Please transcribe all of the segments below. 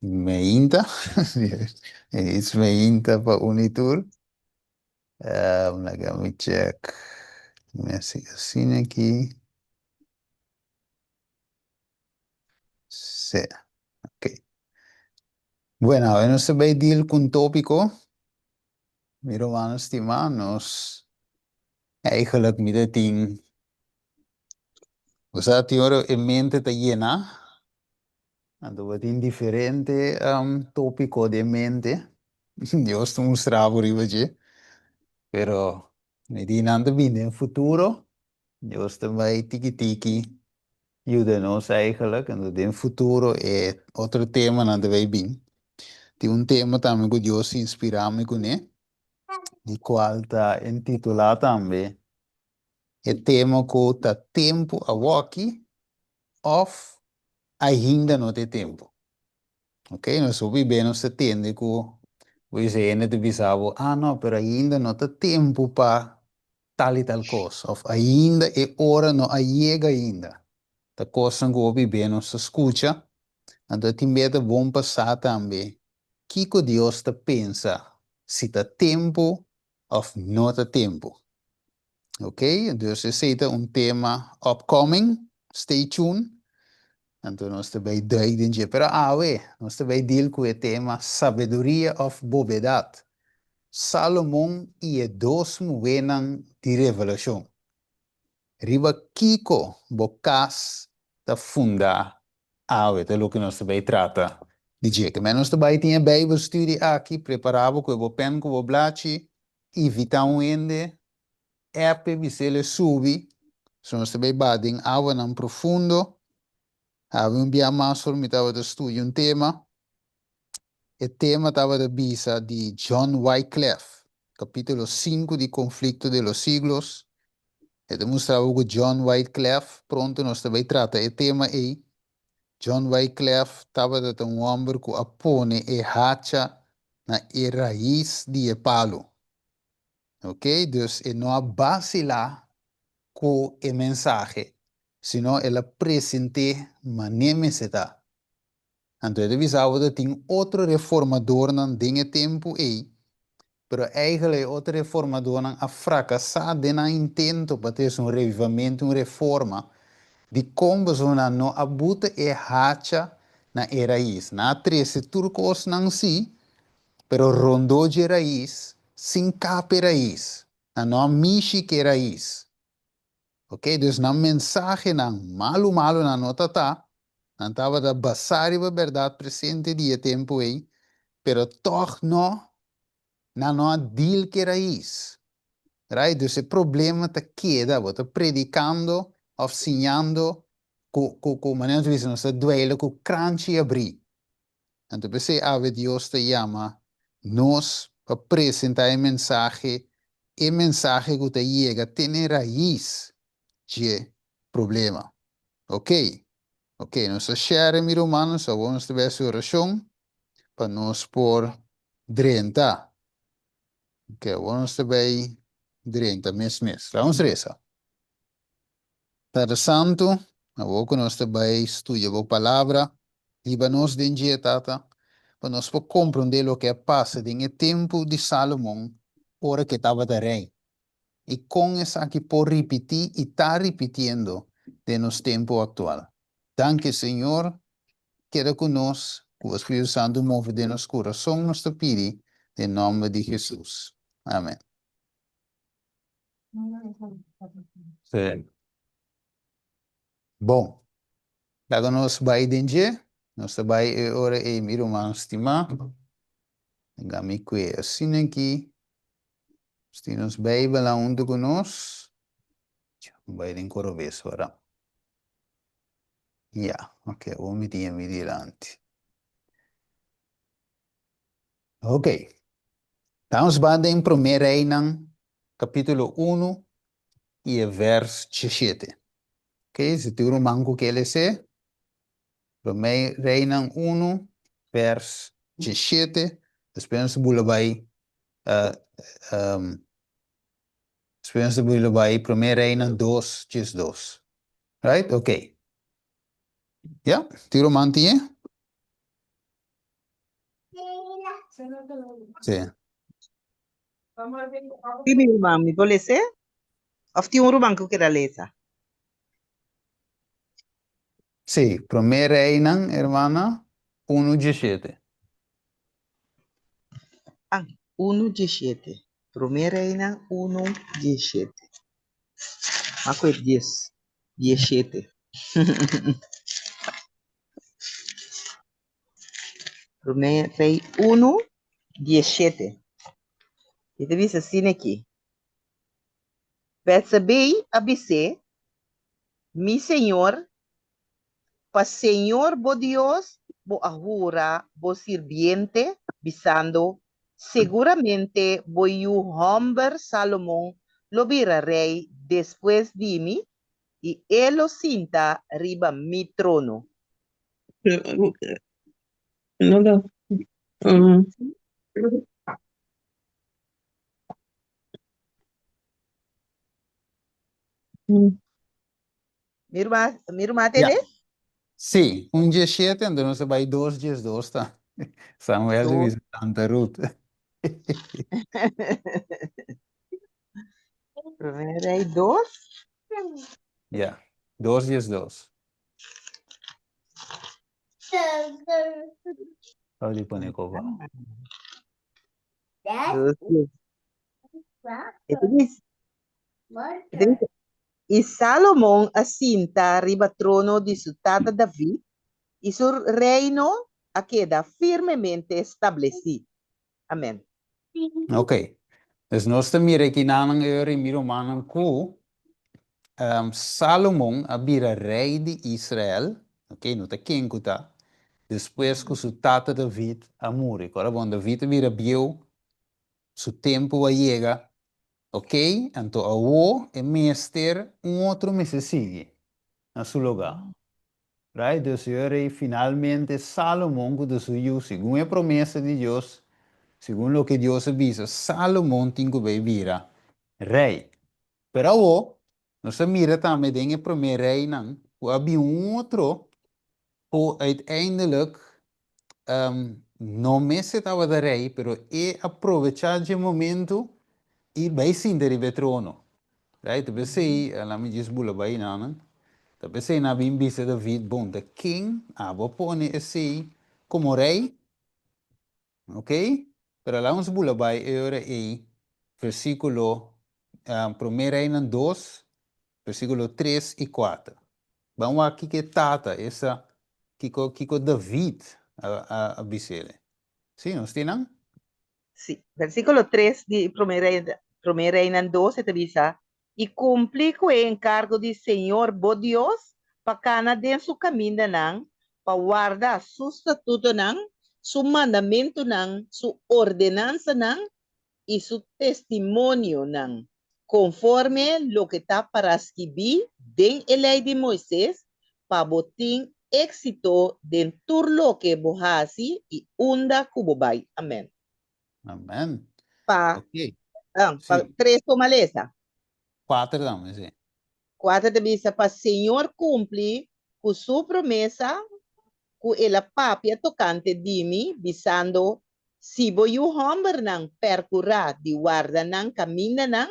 Meinta, it's meinta pa uni tur. Laga mi check. Mi hasi asina aki. Sí, ok. Bueno, awe nos ta bay deal cu un topico. Mi rumannan stima, nos eigenlijk mi ta tin, bo sa tin ora e mente ta yena, anto bo tin diferente topico den mente, Dios ta mustra bo riba dje, pero mi di nan ta bini den futuro, Dios ta bai tiki tiki yuda nos eigenlijk, anto den futuro e otro temanan ta bai bin. Tin un tema tambe ku Dios inspirá mi kuné, di kual ta intitulá tambe e tema ku ta tempu awoki òf ainda no ta e tempu. Ok, nos hopi be nos ta tende ku bo bisa hende ta bisa bo, ah no, pero ainda no ta tempu pa tal i tal kos, òf ainda e ora no a yega ainda. Ta kosnan ku hopi be nos ta skucha, anto tin be ta bon pa sa tambe kiko Dios ta pensa, si ta tempu òf no ta tempu. Ok, dus esei ta un tema upcoming, stay tuned. Anto nos ta bai duik den dje. Pero awe nos ta bai deal ku e tema sabiduria òf bobedat. Salomon i e dos muhénan di Revelashon. Riba kiko bo kas ta fundá awe ta loke nos ta bai trata di dje. Ke men nos ta bai tin e Bijbelstudie aki, prepará bo ku e bo pèn ku bo blachi, invitá un hende, app e bis'el e subi, so nos ta bai baha den awanan profundo. Awe un bia mas ora mi tabata studia un tema, e tema tabata bisa di John Wyclef, capítulo sinku di Conflicto de los Siglos. E ta mustra bo ku John Wyclef, pronto nos ta bai trata e tema ei, John Wyclef tabata ta un hòmber ku a pone e hacha na e rais di e palu. Ok, dus e no a basilá ku e mensahe, sino el a present'é manera mester ta. Anto e ta bisa bo ta tin otro reformadornan den e tempu ei, pero eigenlijk e otro reformadornan a frakasá den nan intento pa trese un revivamentu, un reforma. Dikon? Pasobra nan no a buta e hacha na e rais. Nan a trese tur kosnan sí, pero rondó dje rais, sin kap e rais. Nan no a mishi ku e rais. Ok, dus nan mensahenan, malu malu nan no ta ta, nan tabata basá riba bèrdat presente di e tempu ei, pero tòg no, nan no a deal ku e rais. Right? Dus e problema ta keda, bo ta predikando òf siñando ku, ku, ku, manera nos ta bisa, nos ta duele ku kranchi abrí. Anto p'esei awe Dios ta yama nos pa presentá e mensahe, e mensahe ku ta yega te n'e rais dje problema. Ok, ok, nos ta share mi rumannan, awor nos ta bai hasi orashon pa nos por drenta. Ok, awor nos ta bai drenta mes mes. Laga nos resa. Tata Santu, awor ku nos ta bai studia Bo Palabra, hiba nos den dje, Tata, pa nos por komprondé loke a pasa den e tempu di Salomon ora ku e tabata rei, i kon esaki por ripití i ta ripitiendo den nos tempu aktual. Danki, Señor. Keda ku nos, ku Bo Spiritu Santu move den nos kurason, nos ta pidi den nòmber di Hesus. Amen. Sí. Bon, laga nos bai den dje. Nos ta bai e ora ei, mi ruman stimá. Laga mi kue asina aki. Nos tin nos Beibelnan huntu ku nos. Bai den koro bes ora. Ya, ok, awor mi tin e mi dilanti. Ok. Nos ba den Promé Reinan capítulo unu i e vers djeshete. Ok, si tin ruman ku ke les'é, Promé Reinan unu, vers djeshete, despues nos bula bai. Despues nos ta bira bai Promé Reinan dos 12. Right? Ok. Ya, tin ruman tin e? Sí. Sí, mi ruman, mi por lesa? Of tin un ruman ku keda lesa? Sí, Promé Reinan, hermana, unu 17. Ah, unu 17. Promé Reinan unu 17. Ma ku e dies, 17. Promé Rei unu 17. I ta bisa asina aki, Betsabé a bis'é, Mi señor, pa señor bo Dios bo a hura bo sirbiente, bisando, Seguramente bo yu hòmber Salomon lo bira rei despues di mi, i e lo sinta riba mi trono. Mi ruman, mi ruman Ja. tende? Sí, un 17, anto nos a bai dos 12 ta. Samuel ta Dos. bisa Tanta Ruth. Primer Rei dos. Ja, dos 12. Hou di pone kopa. Dos dies. E ta bisa, e ta bisa, I Salomon a sinta riba trono di su tata David, i su reino a keda firmemente stablesí. Amen. Ok. Dus nos ta mira aki nanan e ora i mi rumannan ku Salomon a bira rei di Israel, ok, no ta ken ku ta, despues ku su tata David a muri. Kora bon, David a bira bieu, su tempu a yega, Ok, anto awo e mester un otro mester sigui na su lugá. Right? Dus e rei finalmente Salomon ku ta su yu, segun e promesa di Dios, segun loke Dios a bisa, Salomon tin ku bai bira rei. Pero awo nos a mira tambe den e promé reinan ku a bin un otro ku uiteindelijk no mester tabata rei, pero e a probechá dje momento i bai sinta riba e trono. Right? Ta p'esei, laat mi djis bula bai nan, ta p'esei nan a bin bisa David, Bon, ta ken abo a pone esei komo rei? Ok? Pero laat nos bula bai e ora ei, versíkulo, Promé Reinan dos, versíkulo tres i kuater. Ban wak kiko e tata, esa, kiko, kiko David a, a, a bis'el. Sí, nos tin nan? Sí. Versíkulo tres di Promé Rei, Promé Reinan dos, e ta bisa, I kumpli ku e enkargo di señor bo Dios pa kana den su kamindanan, pa warda su statutonan, su mandamentunan, su ordenansanan i su testimonionan, konforme loke ta pará skibí den e Lei di Moises, pa bo tin éksito den tur loke bo hasi i unda ku bo bai. Amèn. Amèn. Pa, Ok. pa Sí. tres toma lesa. Kuater tambe, sí. Kuater ta bisa, Pa Señor kumpli ku su promesa ku el a papia tokante di mi, bisando, Si bo yu hòmbernan pèrkurá di warda nan kamindanan,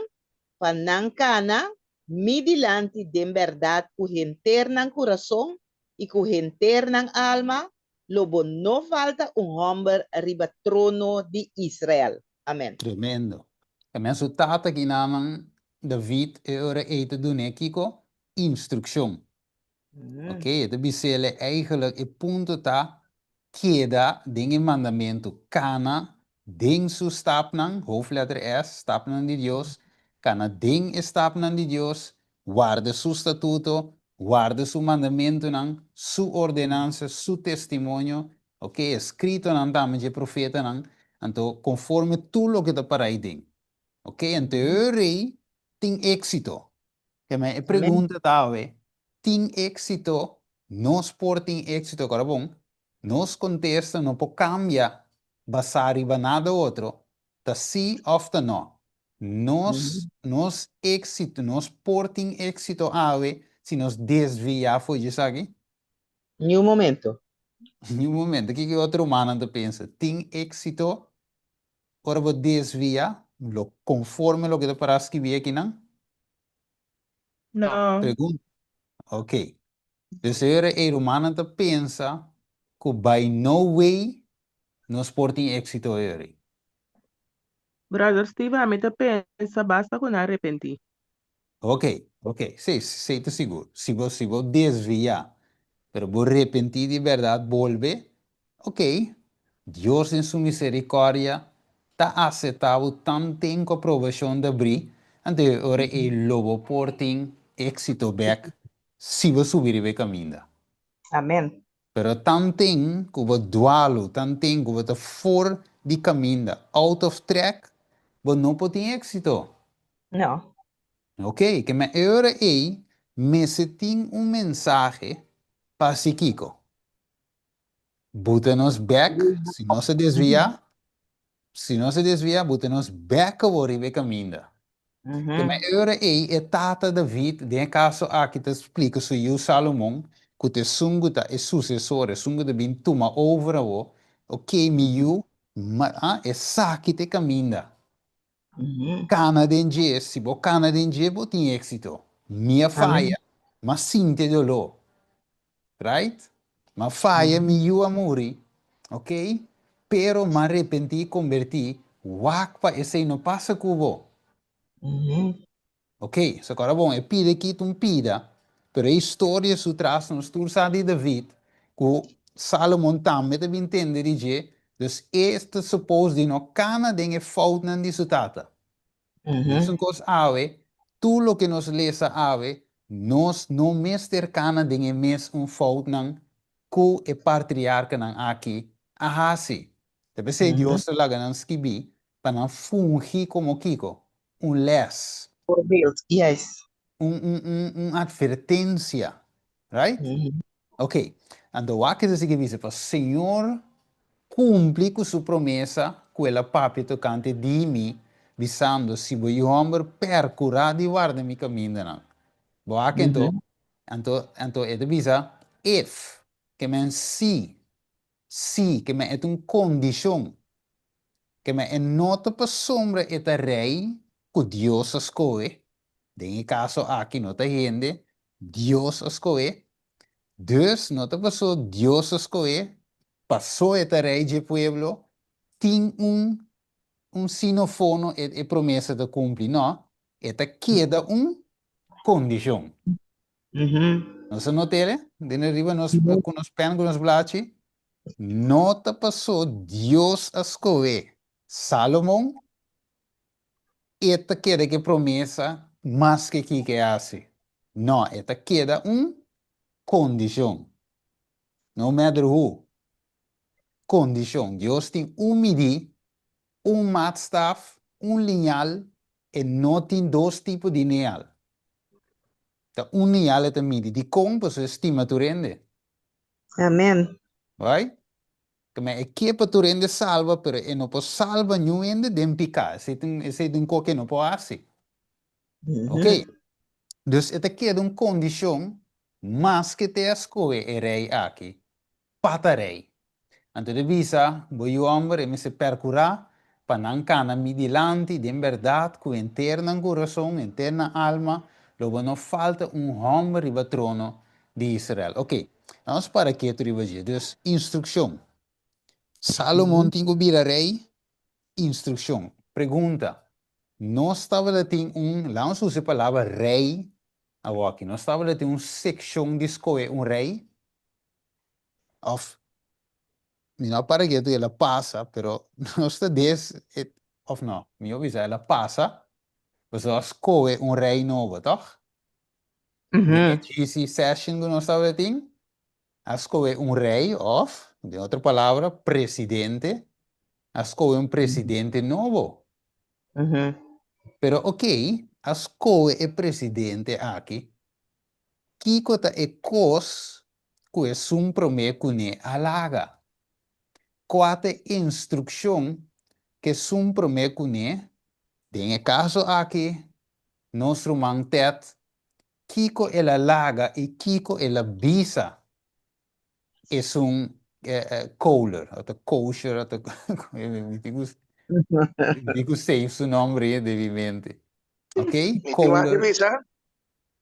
pa nan kana mi dilanti den bèrdat ku henter nan kurason i ku henter nan alma, lo bo no falta un hòmber riba trono di Israel. Amèn. Tremendo. E mesun tata ki naman David e ora ei ta dun'é kiko? Instrukshon. Ok, e ta bis'el eigenlijk e punto ta keda den e mandamentu, kana den su stapnan, hoofdletter S, stapnan di Dios, kana den e stapnan di Dios, warda su statuto, warda su mandamentunan, su ordenansa, su testimonio, ok, e eskritonan tambe dje profetanan, anto konforme tur loke ta para ei den. Ok, anto e rei tin éksito. Keme e pregunta ta awe, tin éksito? Nos por tin éksito? Kora bon, nos kontesta no por kambia basá riba nada otro, ta sí òf ta nò. Nos, nos éxito, nos por tin éxito awe si nos desviá for di esaki? Ni un momento. Ni un momento. Kiko otro rumannan ta pensa? Tin éxito ora bo desviá lo konforme loke ta pará skibí akinan? No. Pregunta. Ok. Dus e ora ei rumannan ta pensa ku by no way nos por tin éxito e ora ei. Brother Steven, ami ta pensa basta ku nan arepentí. Ok, ok. Sí, sí ta sigur. Si bo, si bo desviá, pero bo repentí di bèrdat, bolbe, ok. Dios den su miserikòrdia ta asetá bo tanten ku aprobashon ta brí, anto e ora ei lo bo por tin éksito bèk si bo subi riba e kaminda. Amen. Pero tanten ku bo dualu, tanten ku bo ta for di kaminda, out of track, bo no por tin éksito. No. Ok, ke men e ora ei mester tin un mensahe pa hasi kiko? Buta nos bèk, si nos a desviá, si nos a desviá, buta nos bèk awor riba e kaminda. Te men e ora ei e tata David den e kaso aki ta splika su yu Salomon ku ta esun ku ta e susesor, esun ku ta bin tuma over awor, Ok, mi yu, ma esaki ta e kaminda. Kana den dje, si bo kana den dje bo tin éksito. Mi a faya, m'a sinti e doló. Right? M'a faya, mi yu a muri, ok? Pero m'a repentí i kombertí, wak pa esei no pasa ku bo. Ok, so kòrda bon, e pida aki ta un pida, pero e historia su tras nos tur sa di David, ku Salomon tambe ta bin tende di dje, dus e ta suppose di no kana den e foutnan di su tata. Mesun kos awe, tur loke nos lesa awe, nos no mester kana den e mes un foutnan ku e partriarkanan aki a hasi. Ta p'esei Dios ta laga nan skibí pa nan fungi komo kiko? Un lès. Voorbeeld, yes. Un, un, un, un advertensia. Right? Ok. Anto wak ta sigui bisa pa Señor cumpli cu su promesa cu el a papia tocante di mi, bisando, Si bo yu homber percura di warda mi camindanan. Bo wak anto, anto, anto e ta bisa, if, ke men si, si, ke men e ta un condicion, ke men e no ta pasobra e ta rey cu Dios a scohe, Den e kaso aki no ta hende, Dios a skohé. Dus no ta paso Dios a skohé, paso e ta rei dje pueblo, tin un un sinofono e e promesa ta kumpli. No, e ta keda un kondishon. Nos a not'el den ariba nos ku nos pèn ku nos blachi? No ta paso Dios a skohé Salomon, E ta keda ku e promesa maske kiko e hasi? No, e ta keda un kondishon. No matter who. Kondishon. Dios tin un midí, un maatstaf, un liñal, e no tin dos tipo di neal. Ta un liñal e ta midi. Dikon? Pasobra e stima tur hende. Amen. Right? Keme e ke pa tur hende salba, pero e no por salba niun hende den piká. Esei ta un, esei ta un kos ku e no por hasi. Oké. Dus e ta keda un kondishon maske te a skohe e rei aki pa ta rei. Anto e ta bisa, Bo yu hòmber, e mester pèrkurá pa nan kana mi dilanti den bèrdat ku henter nan kurason, henter nan alma, lo bo no falta un hòmber riba trono di Israel. Oké, nos para ketu riba dje. Dus, instrukshon. Salomon tin ku bira rei? Instrukshon. Pregunta, Nos tabata tin un, laat nos usa e palabra rei awoki, nos tabata tin un sekshon di skohe un rei? Òf, mi no a para ketu el a pasa, pero nos ta des, òf no, mi a bisa el a pasa, pasobra a skohe un rei nobo, tòg? Den e GC session ku nos tabata tin, a skohe un rei òf, den otro palabra, presidente, a skohe un presidente nobo. Pero okey, a skohe e presidente aki, kiko ta e kos ku esun promé kuné a laga? Kua ta e instrukshon ku esun promé kuné? Den e kaso aki, nos ruman Ted, kiko el a laga i kiko el a bisa esun Kohler, òf ta Kosher, òf ta mi tin ku mi tin ku save su nòmber ei den mi mente. Ok, Mi tin mag di Kohler. bisa?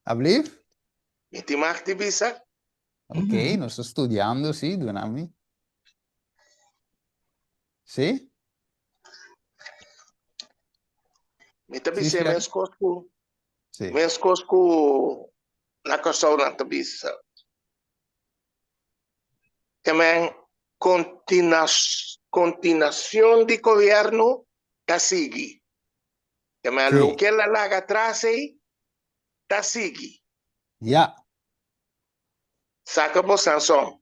Ablief? Mi tin mag di bisa? Ok, nos ta studiando, sí, duna mi. Sí? Mi ta Sí, bis'é Sher. meskos ku Sí. meskos ku na Kòrsou nan ta bisa. Te men kontinuashon di gobièrnu ta sigui. Te men Sí. loke el a laga atras ei ta sigui. Ja. Saka bo Sanson.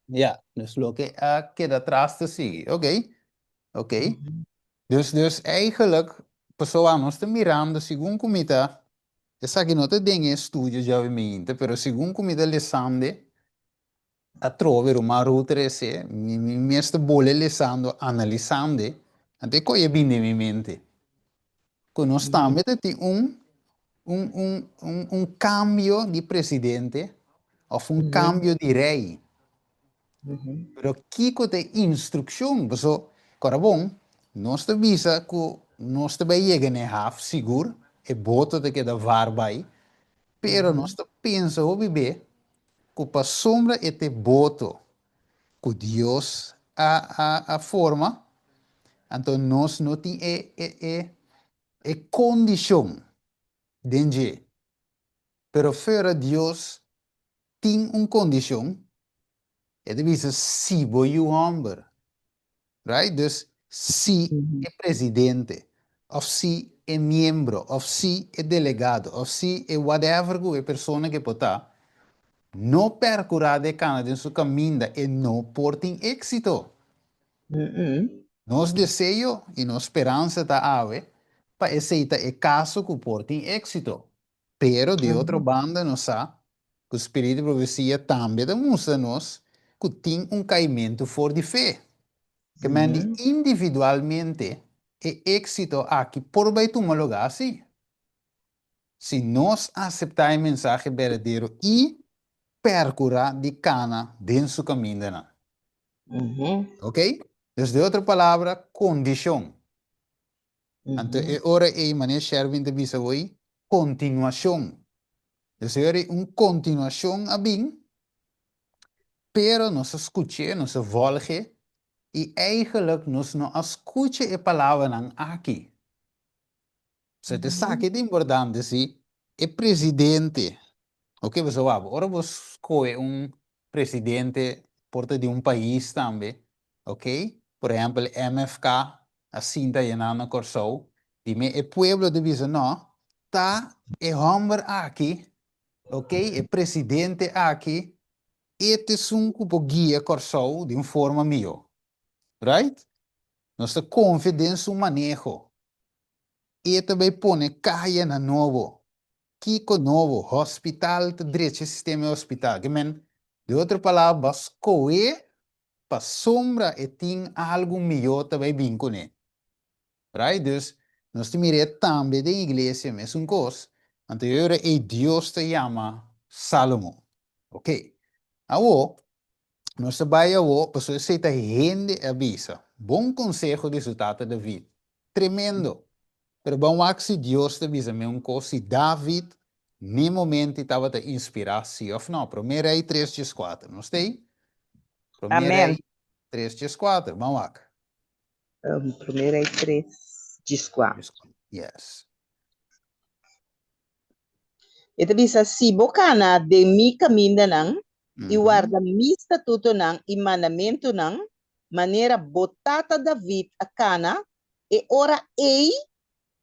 Ja, dus loke a keda atras ta sigui. Ok, ok. Dus, dus eigenlijk, pasobra nos ta mirando segun ku mi ta, esaki no ta den e estudio djawe meinta, pero segun ku mi ta lesande, atrobe ruman Ruth trese, mi mi mes ta bole lesando, analisande, anto e koe a bini den mi mente, ku nos tambe ta tin un un un un un kambio di presidente òf un kambio di rei. Pero kiko ta e instrukshon? Paso, kòrda bon, nos ta bisa ku nos ta bai yega na e haf sigur, e boto ta keda var bai, pero nos ta pensa hopi be ku pasobra e ta e boto ku Dios a a a forma, anto nos no tin e e e e kondishon den dje. Pero fuera Dios tin un kondishon, e ta bisa si bo yu hòmber Right? Dus si e presidente of si e miembro of si e delegado of si e whatever ku e persona ke por ta no percura di e cana den su caminda e no por tin exito. Nos deseo y nos speransa ta awe pa esey ta e caso ku por tin exito. Pero di otro banda nos sa ku spiritu di profesia tambe ta mustra nos ku tin un kaimentu for di fe. Ke men di individualmente e éksito aki por bai tuma lugá si. Si nos aseptá e mensahe berdadero i perkurá di kana den su kamindanan. Oké? Dus di otro palabra, kondishon. Anto e ora ei manera Sherwin ta bisa hoy, continuacion. Dus e ora ei un continuacion a bin, pero nos a scuch'é, nos a volg'é, y eigenlijk nos no a scucha e palabranan aki. So ta esaki ta importante si e presidente, oke pasobra wak, ora bo scoge un presidente por ta di un pais tambe, ok, por ehempel MFK a sinta ayina na Kòrsou, di me e pueblo ta bisa no, ta e hòmber aki, ok, e presidente aki, e ta esun ku por guia Kòrsou di un forma mihó, right? Nos ta konfia den su maneho, e ta bai pone kaya na nobo, Kiko nobo? Hospital ta drecha e sistema di hospital. Ke men, di otro palabra, bo a skohe pasobra e tin algu mihó ta bai bin kuné. Right? Dus, nos ta mira e tambe den iglesia mesun kos. Anto e ora ei Dios ta yama Sálomon. Ok. Awor, nos ta bai awor, pasobra esei ta hende a bisa. Bon konseho di su tata David. Tremendo! Pero ban wak si Dios ta bisa mi un kos, si David n'e momento ei tabata inspirá sí òf nò. Promé Rei tres dieskuater. Nos ta ei? Promé Amèn. Rei tres dieskuater. Ban wak. Promé Rei tres dieskuater. Yes. E ta bisa, Si bo kana den mi kamindanan i warda mi statutonan i mandamentunan, manera bo tata David a kana, E ora ei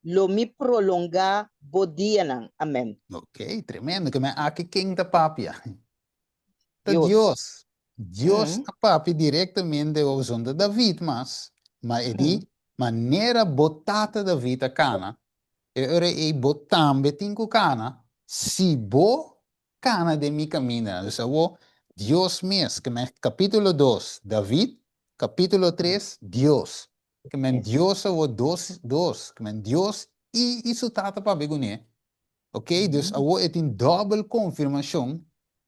lo mi prolongá bo dianan. Amèn. Ok, tremendo. Ke men aki ken ta papia? Ta Dios. Dios. Dios a papia direktamente ku boso. No ta David mas, ma e di, Manera bo tata David a kana, e ora ei bo tambe tin ku kana, si bo kana den mi kamindanan. Dus awor, Dios mes, ke men kapítulo dos, David, kapítulo tres, Dios. Ke men Dios awor dos dos, ke men Dios i i su tata papia kuné. Ok, dus awor e tin dòbel konfirmashon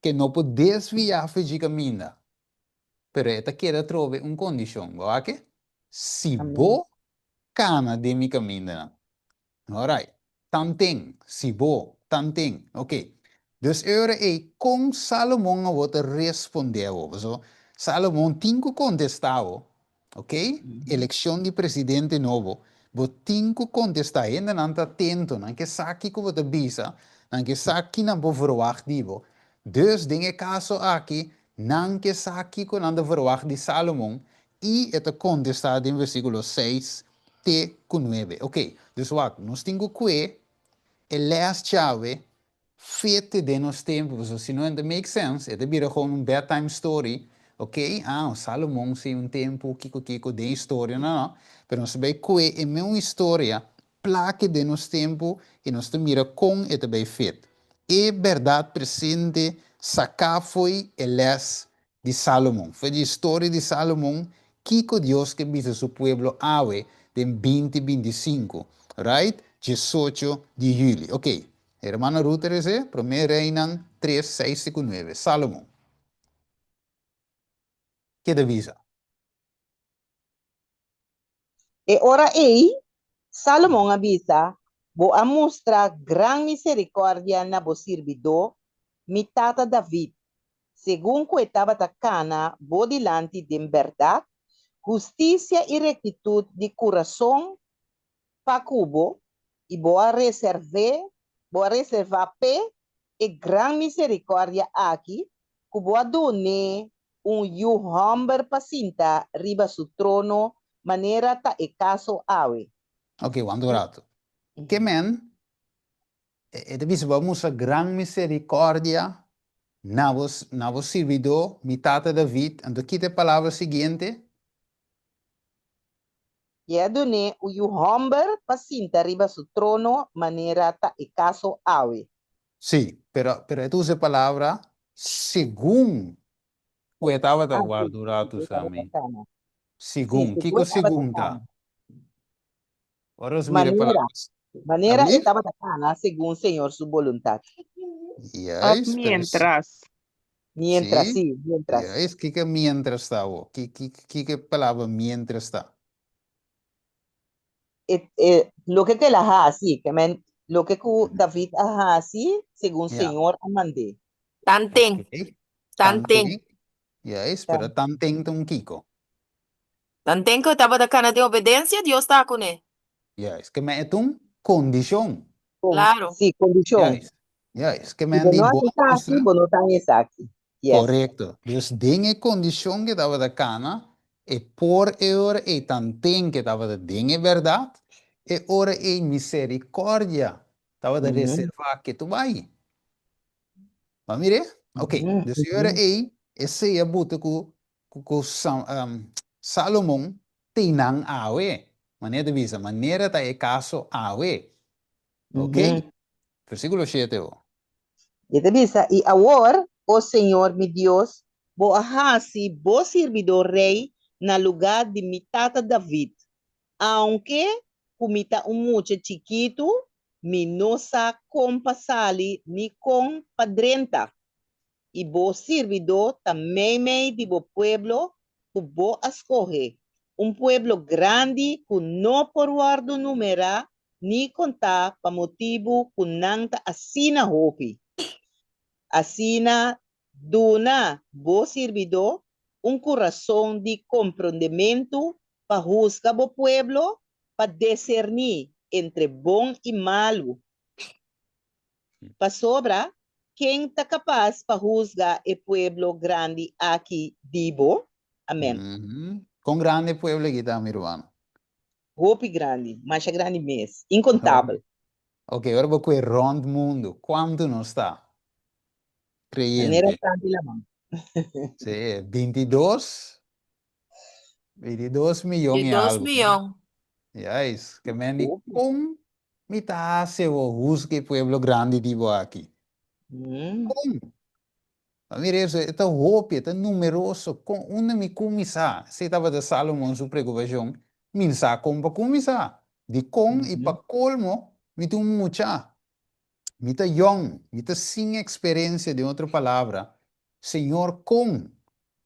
ke no por desviá for dje kaminda. Pero e ta keda trobe un kondishon, bo wak? Si bo kana den mi kamindanan. Alright. Tanten, si bo, tanten. Ok. Dus e ora ei, kon Salomon awor ta respondé awor? Pasobra Salomon tin ku kontestá awor. Ok? Elekshon di presidente nobo. Bo tin ku kontestá. Hendenan ta atento, nan ke sa kiko bo ta bisa, nan ke sa ki nan por verwagt di bo. Dus den e kaso aki, nan ke sa kiko nan ta verwagt di Salomon, i e ta kontestá den versíkulo seis te ku nuebe. Ok, dus wak, nos tin ku kue e lès djawe fete den nos tempu, pasobra si no e no ta make sense, e ta bira gewoon un bedtime story, ok, ah, Salomon si un tempu kiko kiko den historia, no, no, pero nos ta bai kue e meun historia, plake den nos tempu i nos ta mira kon e ta bai fet. E bèrdat presente saká fo'i e lès di Salomon. For di historia di Salomon, kiko Dios ke bisa su pueblo awe den 2025, right? 18 di juli. Ok, hermana Ruth a rese, Promé Reinan 3, 6 te ku 9. Salomon. Ke ta bisa? E ora ei, Salomon a bisa, Bo a mustra gran miserikòrdia na bo sirbidó, mi tata David, segun ku e tabata kana bo dilanti den bèrdat, hustisia i rektitut di kurason pa ku bo, i bo a reserv'é, bo a reservá p'e e gran miserikòrdia aki ku bo a dun'é un yu hòmber pa sinta riba su trono manera ta e kaso awe. Ok, wanta un ratu. Ke men, e ta bisa bo a mustra gran miserikòrdia na bo, na bo sirbidó, mi tata David. Anto kita e palabra siguiente? I a dun'é un yu hòmber pa sinta riba su trono manera ta e kaso awe. Sí, pero, pero e ta usa e palabra segun ku e tabata Ah, sí, warda un ratu, e tabata Sammy. kana. Sí, Segun. segun Kiko e tabata segun ta? kana. Ora nos mira e Manera, palabra manera e Abrir? tabata kana segun Señor su boluntat. Òf Juist, pero miéntras. Miéntras, sí, sí, miéntras. juist. Kiko miéntras ta awor? Ki, ki, kiko e palabra miéntras ta? E, e, loke ku el a hasi, ke men, loke ku David a hasi segun Ja. Señor a mand'é. Tanten, Ok. tanten. Tanten. Juist, pero tanten ta un kiko? Tanten ku e tabata kana den obedensia, Dios ta kuné. Juist, ke men e ta un kondishon. Kon, Claro. sí, kondishon. Juist, juist. Ke Si men bo di no bo hasi a esaki, mustra. bo no ta haña esaki. Yes. Korekto. Dus den e kondishon ke tabata kana, e por e ora ei tanten ke tabata den e bèrdat, e ora ei miserikòrdia tabata reservá ke tu bai. Bo a mir'é? Oké. Dus e ora ei, esei a buta ku ku Salomon teinan awe. Manera ta bisa, manera ta e kaso awe. Ok? Versíkulo shete o. E ta bisa, I awor, o Señor mi Dios, bo a hasi bo sirbidó rei na lugá di mi tata David. Aunke ku mi ta un mucha chikitu, mi no sa kon pa sali ni kon pa drenta. I bo sirbidó ta meimei di bo pueblo ku bo a skohe, un pueblo grandi ku no por wòrdu numerá ni kontá pa motibu ku nan ta asina hopi. Asina, duna bo sirbidó un kurason di komprondementu pa husga bo pueblo, pa deserní entre bon i malu. Pasobra, ken ta kapas pa husga e pueblo grandi aki di bo? Amèn. Kon grandi e pueblo aki ta, mi rumannan? Hopi grandi, masha grandi mes, inkontabel. Ok, ora bo kue rònt mundu, kuantu nos ta Manera kreyente? tantu laman. Sí, 22, 22 miyon i 22 algu. miyon. Juist, ke men di kon mi ta hasi bo husga e pueblo grandi di bo aki? Kon? Bo mira eso, e ta hopi, e ta numeroso, kon, unda mi kuminsá? Esei tabata Salomon su preokupashon. Mi no sa kon pa kuminsá. Dikon i pa kolmo mi ta un mucha. Mi ta yòn, mi ta sin eksperensia, den otro palabra, Señor kon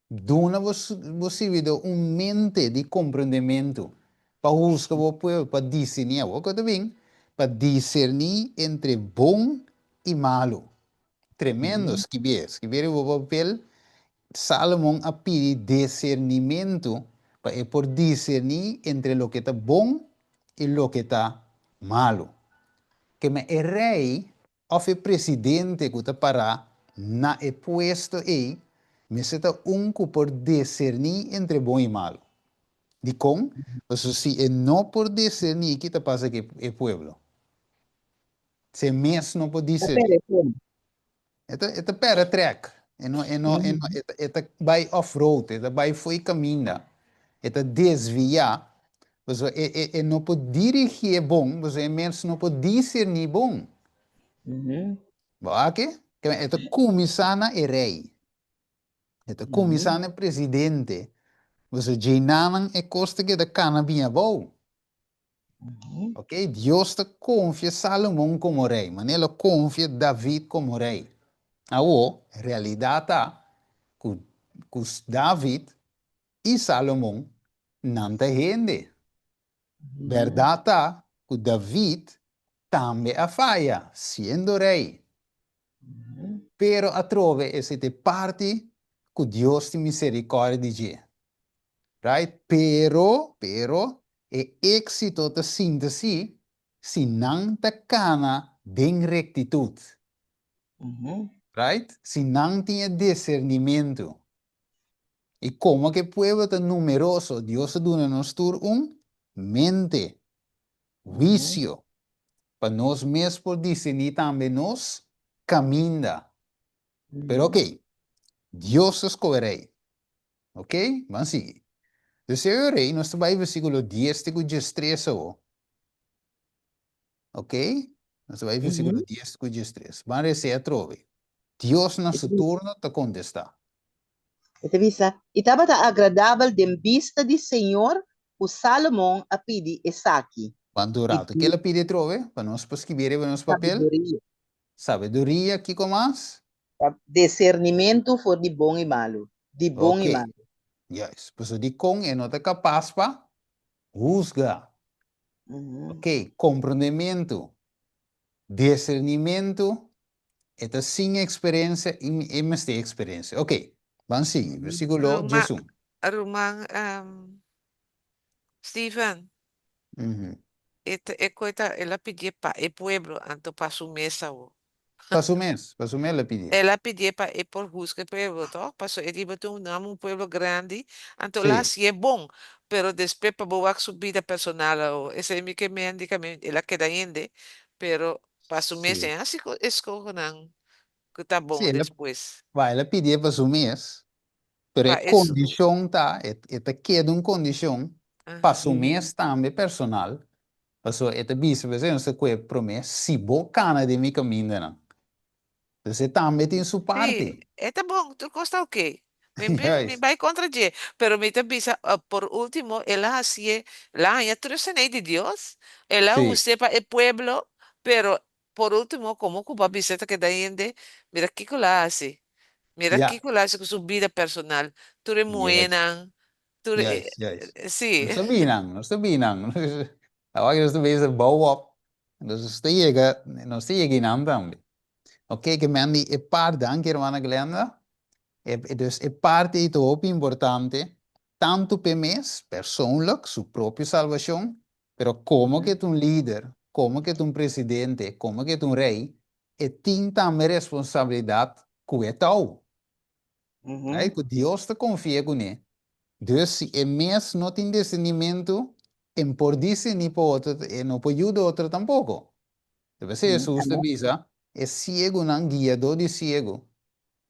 duna bo bo sirbidó un mente di komprendementu pa husga bo pueblo, pa diserní, awor ku ta bin, pa diserní entre bon i malu. Tremendo, skibié, skibié riba bo papel, Salomon a pidi disernimentu pa e por diserní entre loke ta bon i loke ta malu. Keme e rei òf e presidente ku ta pará na e puesto ei mester ta un ku por diserní entre bon i malu. Dikon? Pasobra si e no por diserní, ki ta pasa ku e pueblo? Si e mes no por Ta diserní. perde tempu. E ta, e ta perde trek. E no, e no, e no, e ta, e ta bai off road, e ta bai fo'i kaminda. E ta desviá. Pasobra e, e, e no por dirigié bon, pasobra e mes no por diserní bon. Bo aki? E ta kuminsá na e rei. E ta kuminsá na e presidente. Pasobra djeinanan e kos ta keda kana bin abou. Ok, Dios ta konfia Salomon komo rei, manera el a konfia David komo rei. Awor, realidat ta ku ku David i Salomon nan ta hende. Bèrdat ta ku David tambe a faya siendo rei. Pero atrobe esei ta e parti ku Dios tin miserikòrdia di dje. Right? Pero, pero, e éksito ta sinta si, si nan ta kana den rektitut. Right? Si nan tin e disernimentu. I komo ku e pueblo ta numeroso, Dios a duna nos tur un mente, huisio, pa nos mes por diserní tambe nos kaminda. Pero oké, Dios ta skohe rei. Ok, ban sigui. Dus e ora ei nos ta bai versíkulo dies te ku diestres awo. Ok, nos ta bai versíkulo dies te ku diestres. Ban res'é atrobe. Dios na su turno ta kontestá. E ta bisa, I tabata agradabel den bista di señor ku Salomon a pidi esaki. Ban tur rato. Ke el a pidi atrobe? Pa nos por skibí riba nos papel. Sabiduria. Sabiduria, kiko mas? Disernimentu for di bon i malu. Di bon i Ok. malu. Juist. Pasobra dikon e no ta kapas pa husga. Ok, komprondementu, disernimentu, e ta sin eksperensia i e mester eksperensia. Ok, ban sigui. Versíkulo Ruman, diesun. ruman Steven, e ta e koe ta el a pidié pa e pueblo, anto pa su mes awor. Pa su mes, pa su mes el a pidié. El a pidié pa e por husga e pueblo, tòg? Pasobra e di bo tin un un pueblo grandi, anto el a hasié bon, pero despues pa bo wak su bida personal awor, esei mi ke men di kaminda el a keda hende, pero pa su mes e hasi eskohonan ku ta bon Sí, el a, despues. ba, el a pidié pa su mes, Pero Pa e e su. kondishon ta, e e ta keda un kondishon pa su mes tambe personal, pasobra e ta bisa p'esei nos ta kue promé, si bo kana den mi kamindanan. Entonces e tambe tin su Sí, parti. e ta bon, tur kos ta oké. Mi mi mi Juist. bai kontra dje, pero mi ta bisa, por último el a hasié, el a haña tur esei di Dios, el a us'é pa e pueblo, pero por último komo ku bo a bisa ta keda hende, mira kiko el a hasi. Mira kiko el a hasi ku su bida personal, tur e muhénan, tur e, Juist, juist. sí. Nos ta binan, nos ta binan. Awor nos ta bezig bou op. Nos ta yega, nos ta yega einan tambe. Oké, ke men di e par, danki hermana Glenda. E, dus e parti ei ta hopi importante, tantu p'e mes, persoonlijk, su propio salbashon, pero komo ke ta un lider, komo ke ta un presidente, komo ke ta un rei, e tin tambe responsabilidat ku e tou. Right? Ku Dios ta konfia kuné. Dus si e mes no tin discernimentu, e no por discerní pa otro, e no por yuda otro tampoko. Ta p'esei Hesus ta bisa, E siegunan guiadó di siegu.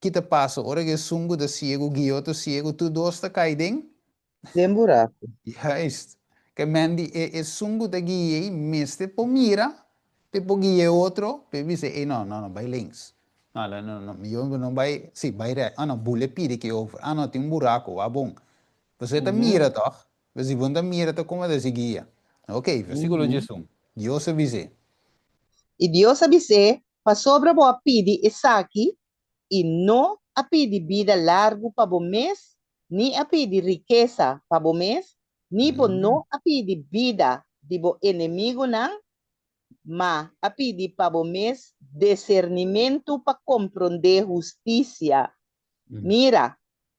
Ki ta pasa ora ku esun ku ta siegu guia otro siegu? Tur dos ta kai den? Den buraku. Juist. Ke men di e esun ku ta guia ei mester por mira p'e por guia e otro, p'e bisa ei no, no, no, bai links. No, no, no, no, mihó bo no bai, si, bai rèks. Ah no, bula e pidi aki over. Ah no, tin un buraku, wak bon. Pasobra e ta mira tòg. Pues si bo no ta mira ta kon bo ta sigui guia. Ok, versíkulo 11. Dios a bis'é. I Dios a bis'é, Pasobra bo a pidi esaki i no a pidi bida largu pa bo mes, ni a pidi rikesa pa bo mes, ni bo no a pidi bida di bo enemigunan, ma a pidi pa bo mes desernimentu pa komprondé hustisia. Mira,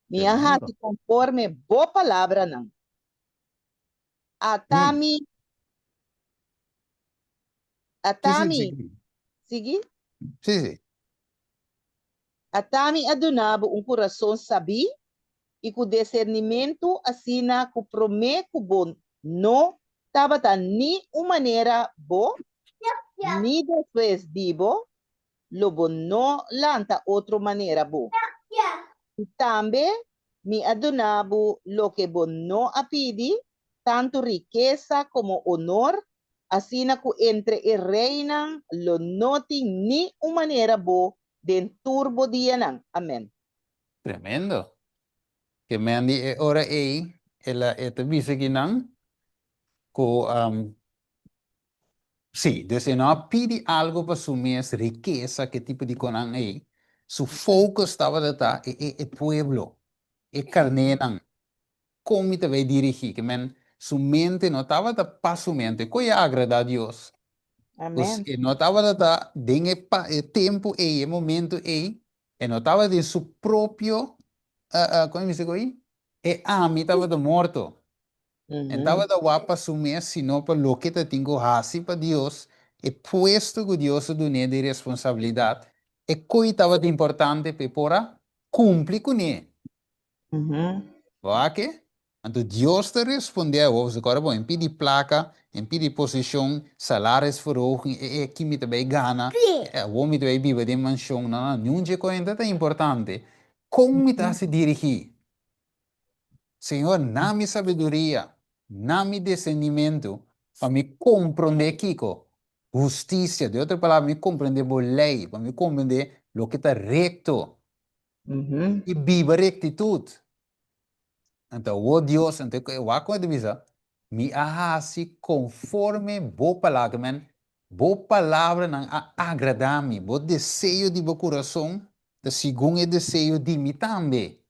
mi a hasi konforme bo palabranan. Ata mi, ata mi, sigui? Sí, sí. Ata mi a duna bo un kurason sabí i ku desernimentu asina ku promé ku bo no tabata ni un manera bo, ni despues di bo, lo bo no lanta otro manera bo. I tambe mi a duna bo loke bo no a pidi, tantu rikesa komo onor, asina ku entre e reinan lo no tin ni un manera bo den tur bo dianan. Amen. Tremendo. Ke men di e ora ei, el a e ta bisa ki nan ku sí, dus e no a pidi algo pa su mes rikesa, ke tipo di konan ei. Su focus tabata ta e e e pueblo, e karnénan. Kon mi ta bai dirigí? Ke men su mente no tabata pa su mente. Kon e a agradá Dios? Dus Amen. e no tabata ta den e pa e tempu ei, e momento ei, e no tabata den su propio, kon e bisa ku ei? E ami tabata morto. E no tabata wak pa su mes, sino pa loke ta tin ku hasi pa Dios, e puesto ku Dios a dun'é di responsabilidat, e koi tabata importante pa e por a kumpli kuné. Bo a ke? Anto Dios ta respondé awor, pasobra ora bo en pidi plaka, en pidi posishon, salarisverhoging, e e ki mi ta bai gana, awor mi ta bai biba den manshon, no, no, niun dje kuenta ta importante. Kon mi ta hasi dirigí? Señor, na mi sabiduria, na mi discernimentu, pa mi komprondé kiko? Hustisia, den otro palabra, mi komprondé bo lei, pa mi komprondé loke ta rekto i biba rektitut. Anto awor Dios, anto e wak kon e ta bisa, Mi a hasi konforme bo palabra, men bo palabranan a agradá mi, bo deseo di bo kurason ta segun e deseo di mi tambe.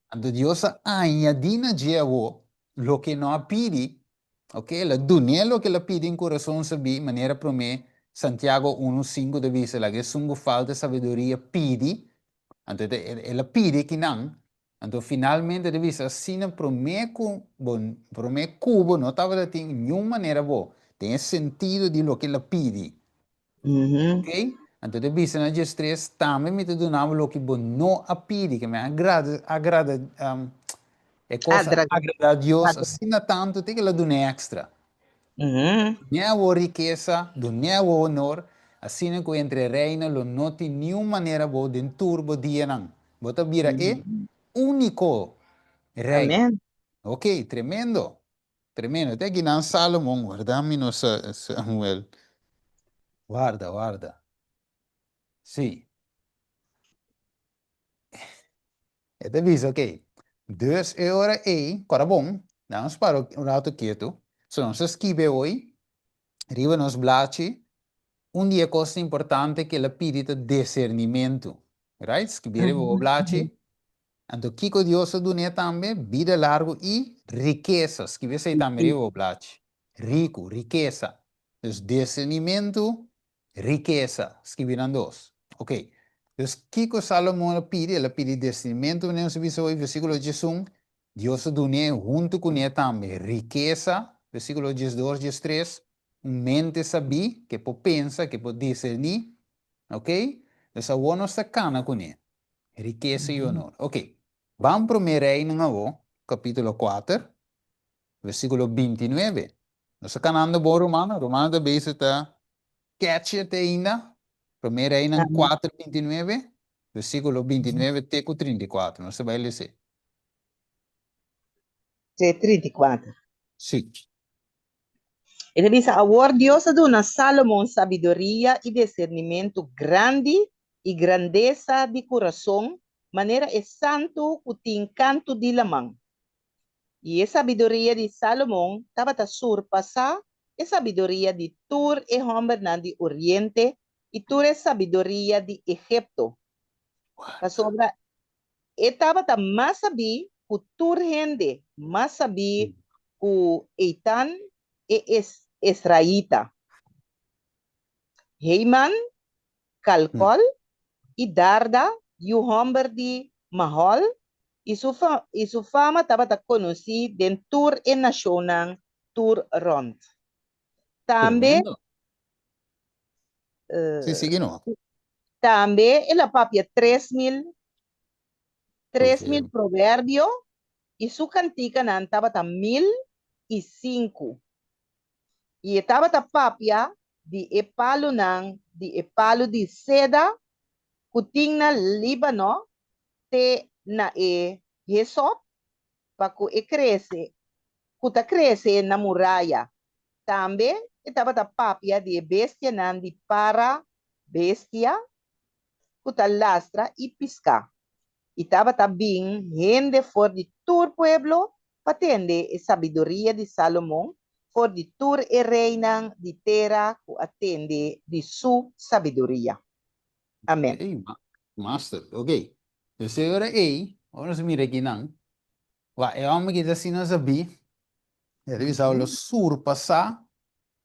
Anto Dios a añadí na dje awor loke e no a pidi, ok, el a dun'é loke el a pidi en kurason sabí, manera promé Santiago unu sinku ta bisa, laga esun ku falta sabiduria pidi, Anto el a pidi kinan, anto finalmente el a bisa asina promé ku bo, promé ku bo no tabata tin niun manera bo, den e sentido di loke el a pidi. Ok? Anto el a bisa na diestres, tambe mi ta duna bo loke bo no a pidi, ke mi a agrada, agrada, e kos a agrada Dios asina tantu te ku el a dun'é èkstra. Dun'é awor rikesa, dun'é awor honor, asina ku entre reina lo no tin niun manera bo den tur bo dianan. Bo ta bira e úniko rei. Amen. Ok, tremendo. Tremendo. Te aki nan Salomon, warda mi no sa, Samuel. Warda, warda. Sí. E ta bisa, ok, dus e ora ei, kora bon, nan nos para un rato ketu, so nos a skibi awoi riba nos blachi un di e kosnan importante ku el a pidi ta desernimentu, right? Skibi riba bo blachi. Anto kiko Dios a dun'é tambe? Bida largu i rikesa. Skibi esei tambe riba bo blachi. Riku, rikesa. Dus desernimentu Rikesa, skibi nan dos. Ok. Dus kiko Salomon a pidi? El a pidi discernimentu, manera nos a bisa hoy, versiculo 11. Dios a dun'é huntu kuné tambe rikesa, versiculo 12, 13, un mente sabí ke por pensa, ke por discerní. Ok. Dus awor nos ta kana kuné. Rikesa i honor. Ok. Ban Promé Reinan awor, capítulo 4, versiculo 29. Nos ta kanando bon Romano, Romano ta bezig ta catch it ainda. Promé Reinan 4, 29, versíkulo 29 te ku 34. Nos ta bai les'é. Te 34. Sí. E ta bisa, Awor Dios a duna Salomon sabiduria i disernimentu grandi i grandesa di kurason, manera e santu ku tin kantu di laman. I e sabiduria di Salomon tabata surpasá e sabiduria di tur e hòmbernan di Oriente i tur e sabiduria di Egipto, pasobra e tabata mas sabí ku tur hende, mas sabí ku Eitan e esraita, Heiman Kalkol, i Darda, yu hòmber di Mahol, i su i su fama tabata konosí den tur e nashonnan tur rònt. Tambe, Tremendo. Sí, sigui no. tambe el a papia 3000, 3000 proverbio, i su kantikanan tabata 1005. I e tabata papia di e palunan di e palu di seda ku tin na Líbano te na e hesop pa ku e krese, ku ta krese na muraya. Tambe e tabata papia di e bestianan di para bestia ku ta lastra i piská. I tabata bin hende for di tur pueblo pa tende e sabiduria di Salomon for di tur e reinan di tera ku a tende di su sabiduria. Amen. Ey, master, ok. Dus e ora ey, ora nos mira akinan, wak e hòmber ki ta asina sabí, e ta bisa lo surpasá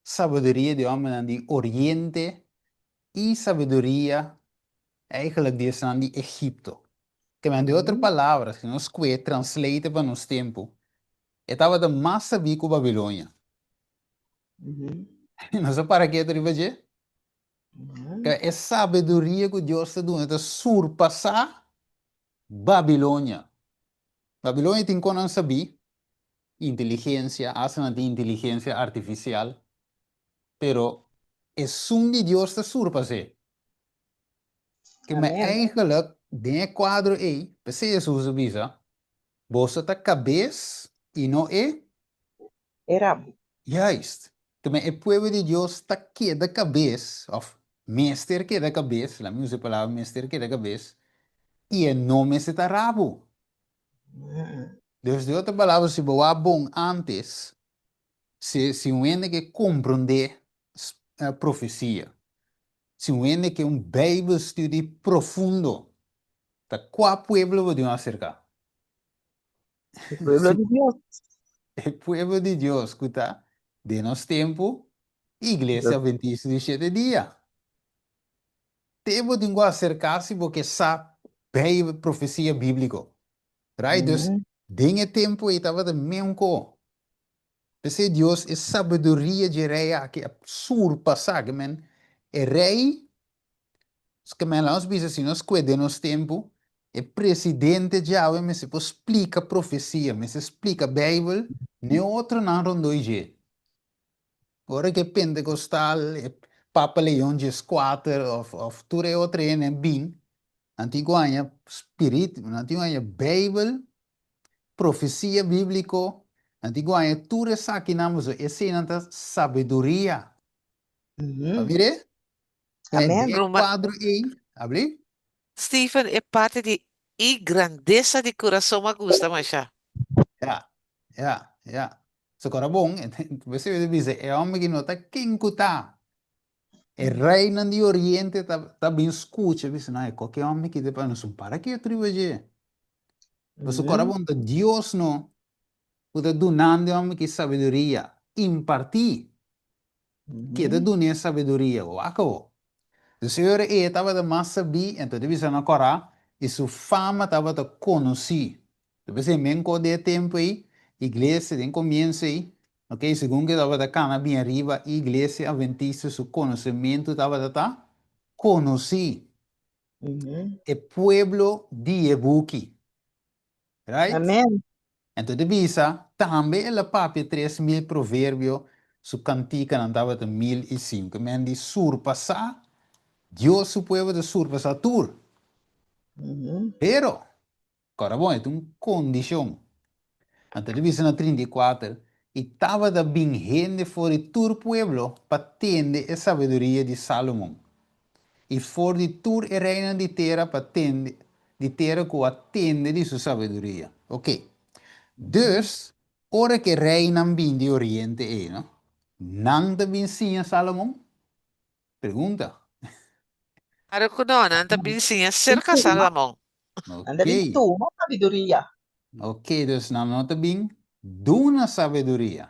sabiduria di hòmbernan di oriente i sabiduria Eigenlijk di esnan di Egipto. Ke men, di otro palabra, si nos kue translate pa nos tempu, e tabata mas sabí ku Babilonia. Nos a para ketu riba dje? Ke e sabiduria ku Dios ta duna ta surpasá Babilonia. Babilonia tin kon nan sabí, inteligensia, asta nan tin inteligensia artifisial, pero esun di Dios ta surpas'é. Ke men eigenlijk den e kuadro ei, p'esei Hesus a bisa, Boso ta kabes i no e. E rabu. Juist. Ke men e pueblo di Dios ta keda kabes, òf mester keda kabes, laat mi usa e palabra mester keda kabes, i e no mester ta rabu. Dus di otro palabra, si bo wak bon ántes, si si un hende ke komprondé profesia, Si un hende ke un Bijbelstudie profundo, ta kua pueblo bo dion aserká? E pueblo di Dios. E pueblo di Dios ku ta den nos tempu, Iglesia Adventista di Shete Dia. Te bo tin ku aserká si bo ke sa Bijbel, profesia bíbliko. Right? Dus den e tempu ei tabata meunko. P'esei Dios e sabiduria dje rei aki a surpasá, ke men e rei, ke men laga nos bisa si nos kue den nos tempu, e presidente djawe mester por splika profesia, mester splika Beibel n'e otronan rondó i dje. Ora ku e pentekostal, e Papa Leon dieskuater òf òf tur e otro hende bin, nan tin ku haña spirit, nan tin ku haña Beibel Profesia bíbliko, nan tin ku haña tur esakinan pasobra eseinan ta sabiduria. Ta mir'é? Amen. Den e Ruma. kuadro ei, abri? Steven, e parti di i grandesa di kurason a gusta masha. Ya, ya, ya. So kora bon, bo ta bisa e hòmber ki no ta ken ku ta. E reinan di oriente ta ta bin skucha, bisa nan, e koke hòmber ki ta papia, nos un para ketu riba dje. Pasobra kora bon ta Dios no ku ta dunando e hòmber ki sabiduria, impartí, ke ta dun'é sabiduria, wak awor. Dus e ora ei e tabata mas sabí, enton ta bisa nan kòrá, i su fama tabata konosí. Ta p'esei men ko den e tempu ei, iglesia den komienso ei, ok, segun ku e tabata kana bin ariba, iglesia adventista su konosementu tabata ta konosí. E pueblo di e buki. Right? Amen. Enton ta bisa, tambe el a papia 3000 proverbio, su kantikanan tabata 1005. Men di surpasá, Dios su pueblo ta surpasá tur. Pero, Kòrda bon, e ta un kondishon. Anto ta bisa na 34, I tabata bin hende for di tur pueblo pa tende e sabiduria di Salomon, i for di tur e reinan di tera pa tende di tera ku a tende di su sabiduria. Oke. Dus. Ora ku e reinan bin di oriente ei, no, nan ta bin siña Salomon? Pregunta. Claro ku no, nan ta bin siña serka Salomon. Nan ta bin tuma sabiduria. Ok, dus nan no ta bin duna sabiduria.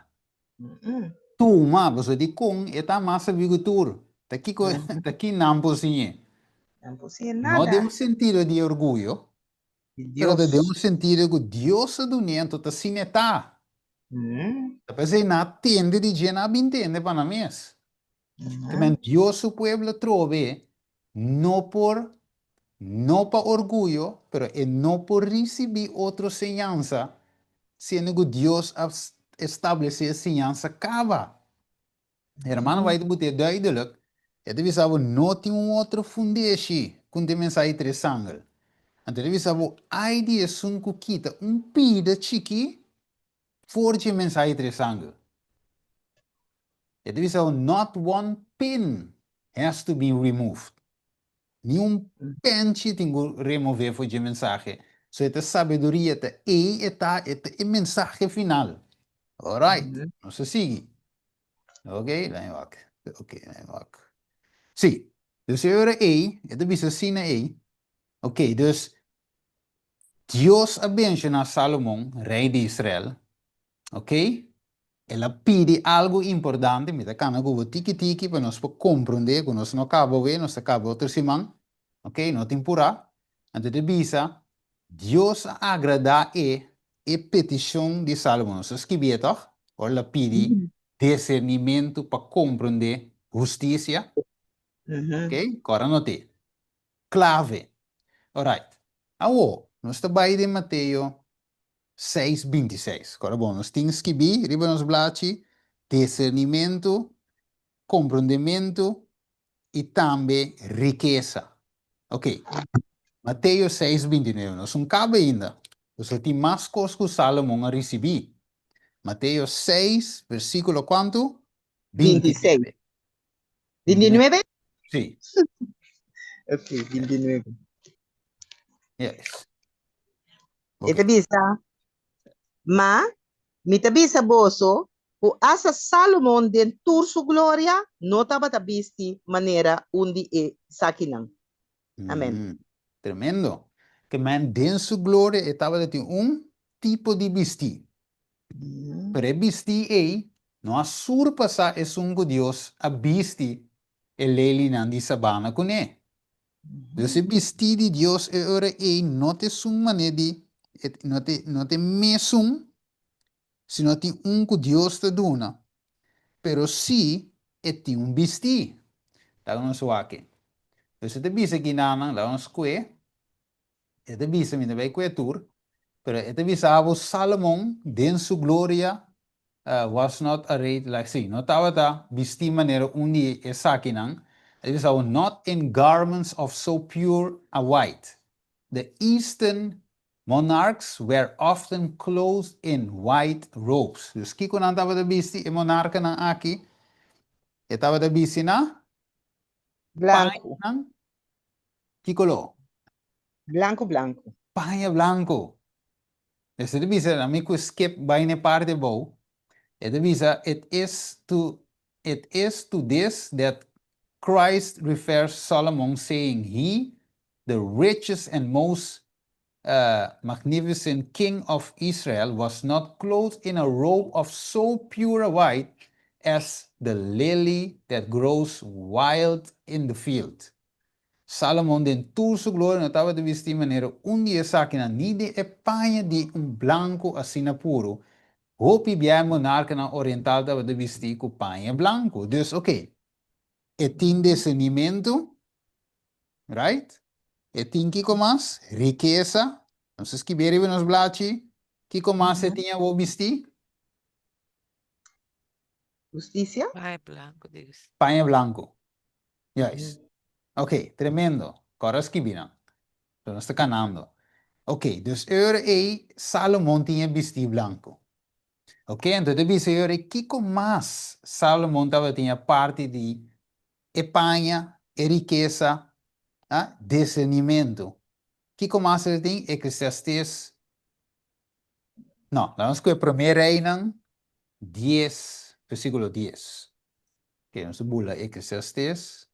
Tuma, pasobra dikon e ta mas sabí ku tur? Ta kiko, ta ki nan por siñ'é? Nan por siñ'é nada. No den un sentido di orguyo, pero ta den un sentido ku Dios a dun'é, anto ta asina e ta. Ta p'esei nan a tende di dje, nan a bin tende pa nan mes. Te men Dios su pueblo trobe no por, no pa orguyo, pero e no por ricibi otro señansa, siendo cu Dios a establece e señansa caba. Hermano White a bute duidelijk, e ta bisa bo no tin un otro fundeshi cu ta mensahe tres angel. Anto e ta bisa bo, ai di esun cu kita un pida chiki For dje mensahe tres angel. E ta bisa not one pin has to be removed. Ni un penchi tin ku remove for dje mensahe. So e ta sabiduria, ta ei e ta, e ta e mensahe final. Alright, nos ta sigui. Ok, laat me wak. Ok, laat me wak. Sí, dus e ora ei, e ta bisa asina ei. Ok, dus Dios a benshoná Salomon, rei di Israel, ok? El a pidi algu importante, mi ta kambia ku bo tiki tiki pa nos por komprondé ku nos no kaba awe, nos ta kaba otro siman, ok? No tin purá. Anto ta bisa, Dios a agradá e e petishon di Salomon. Nos a skibié tòg? Ora el a pidi disernimentu pa komprondé hustisia, ok? Kòrda not'é. Clave. Alright. Awo, nos ta bai den Mateo seis 26. Kòrda bon, nos tin skibí riba nos blachi disernimentu, komprondementu i tambe rikesa. Ok. Mateo seis 29. Nos un kaba ainda. Pasobra tin mas kos ku Salomon a risibí. Mateo seis, versíkulo kuantu? 26. 29? Sí. Ok, 29. Yes. E ta bisa, Ma, mi ta bisa boso ku asta Salomon den tur su gloria no tabata bisti manera un di e sakinan. Amen. Tremendo. Ke men den su gloria e tabata tin un tipo di bistí. Pero e bistí ei no a surpasá esun ku Dios a bisti e lelinan di sabana kuné. Dus e bistí di Dios e ora ei no ta esun manera di, no ta, no ta e mesun, sino tin un ku Dios ta duna. Pero sí e tin un bistí. Laga nos wak. Dus e ta bisa kinanan, laga nos kue. E ta bisa, mi ta bai kue tur, pero e ta bisa bo Salomon den su gloria was not arrayed like, sí, no tabata bistí manera un di esakinan. E ta bisa bo, not in garments of so pure a white. The eastern monarchs were often clothed in white robes. Dus kiko nan tabata bisti, e monarkanan aki? E tabata bisti na? Blanku. Pañanan Ki koló? Blanku blanku. Paña blanku. Esei ta bisa, ami ku skip bai na e parti abou, e ta bisa, It is to it is to this that Christ refers Solomon saying he, the richest and most magnificent king of Israel, was not clothed in a robe of so pure a white as the lily that grows wild in the field. Salomon den tur su gloria no tabata bistí manera un di esakinan, ni den e paña di un blanku asina puru. Hopi bia e monarkanan oriental tabata bistí ku paña blanku. Dus, oké, e tin discernimentu, right? E tin kiko mas? Rikesa. Nos a skibí riba nos blachi. Kiko mas e tin awor bistí? Hustisia? Paña blanku, dios. Paña blanku. Juist. Ok, tremendo. Kòrda skibí nan. So nos ta kanando. Ok, dus e ora ei Salomon tin e bistí blanku. Ok, anto e ta bisa e ora ei kiko mas Salomon tabatin aparte di e paña, e rikesa, ah, discernimentu. Kiko mas el tin? Eclesiastes. No, laga nos kohe Promé Reinan dies, versíkulo dies. Oké, nos ta bula Eclesiastes.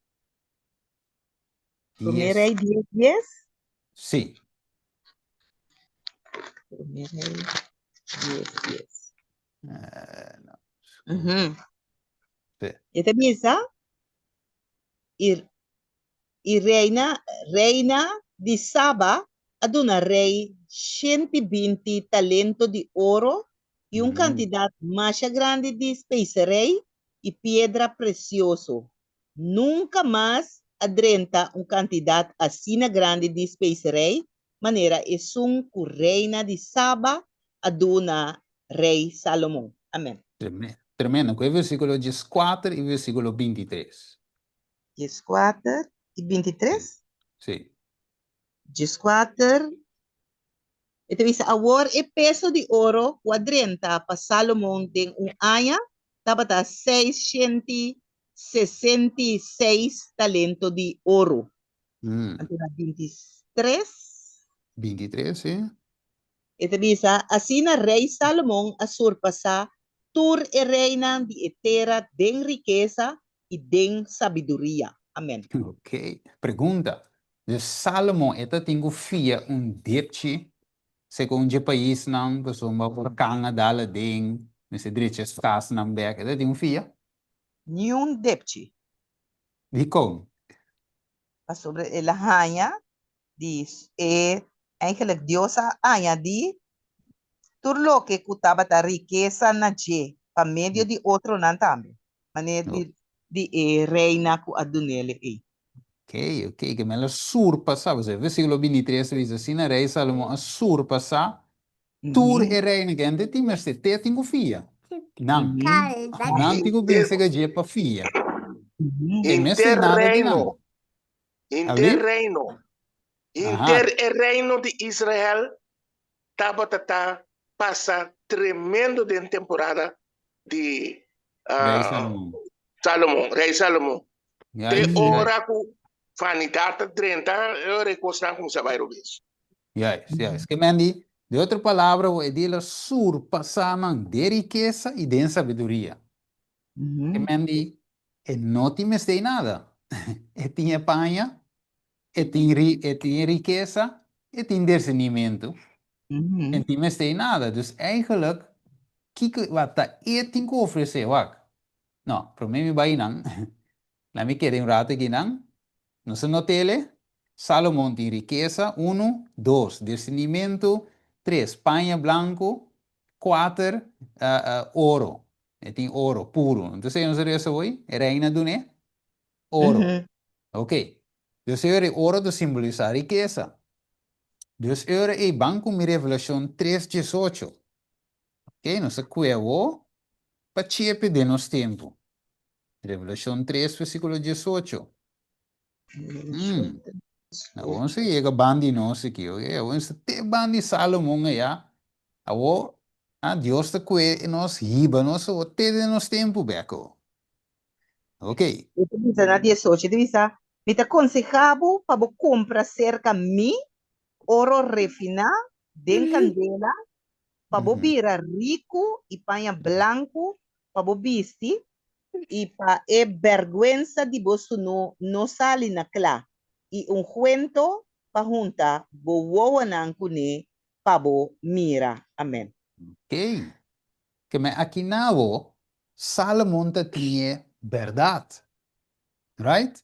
Promé Rei dies dies? Sí. Promé Rei dies dies. Eh, no. Sí. E ta bisa, i, i reina, reina di Saba a duna rei 120 talento di oro i un kantidat masha grandi di speserei i piedra presioso. Nunka mas a drenta un kantidat asina grandi di speserei manera esun ku reina di Saba a duna Rei Salomon. Amen. Tremendo. Ku e versíkulo dieskuater i versíkulo bintitres. Dieskuater i bintitres? Sí. Dieskuater, e ta bisa, Awor e peso di oro ku a drenta pa Salomon den un aña tabata seishenti sesenti seis talento di oro. Anto na bintitres. Bintitres, sí. E ta bisa, Asina Rei Salomon a surpasá tur e reinan di e tera den rikesa i den sabiduria. Amen. Ok. Pregunta, Dus Salomon e ta tin ku fia un depchi segun dje paisnan pasobra orkan a dal aden, mester drecha es kasnan bek, e ta tin un fia? Niun depchi. Dikon? Pasobra el a haña di e, eigenlijk Dios a añadí tur loke ku tabata rikesa na dje pa medio di otronan tambe, manera di di e reina ku a dun'el ei. Ok, ok, ke men a surpasá, pasobra e versíkulo bintitres ta bisa asina, Rei Salomon a surpasá tur e reinan ku hende tin mester te tin ku fia. Nan, nan tin ku bin serka dje pa fia. E mester Henter nada di nan. reino, henter Abli? reino, Aha. henter e reino di Israel tabata ta pasa tremendo den temporada di Rei ah, Salomon. Salomon, Rei Salomon. Te Juist, juist. ora ku vanidat ta drenta, e ora e kosnan kuminsá bai robes. Juist, juist. Ke men di, de otro palabra, bo e di el a surpasá nan den rikesa i den sabiduria. Ke men di, e no tin mester di nada. E tin e paña, E tin ri, e tin rikesa, e tin discernimentu, e tin mester di nada. Dus eigenlijk, kiko wat ta e tin ku ofresé? Wak, no, promé mi bai nan, laat mi keda un rato aki nan. Nos a not'ele, Salomon tin rikesa, unu, dos, discernimentu, tres, paña blanku, kuater, oro. E tin oro puru. Entonces nos a resa hoy, e reina dun'é oro. Ok. Dus e ora e oro ta simbolisá rikesa. Dus e ora ei ban ku mi Revelashon tres diesocho. Ok, nos a kue awo pa chepe den nos tempu. Revelashon tres versíkulo diesocho. Mm. Awo nos a yega ban di nos aki, ok? Awo nos ta te ban di Salomon ayá. Awo, ah, Dios ta kue nos, hiba nos awo te den nos tempu bek awo. Ok. E ta bisa na diesocho, e ta bisa, Mi ta konsehá bo pa bo kumpra serka mi oro refiná den kandela, pa bo bira riku i paña blanku pa bo bisti, i pa e bèrgwensa di bo sunú no sali na kla, i ungwento pa hunta bo wowonan kuné pa bo mira. Amèn. Ok. Ke men aki na bo, Salomon ta tin e bèrdat. Right?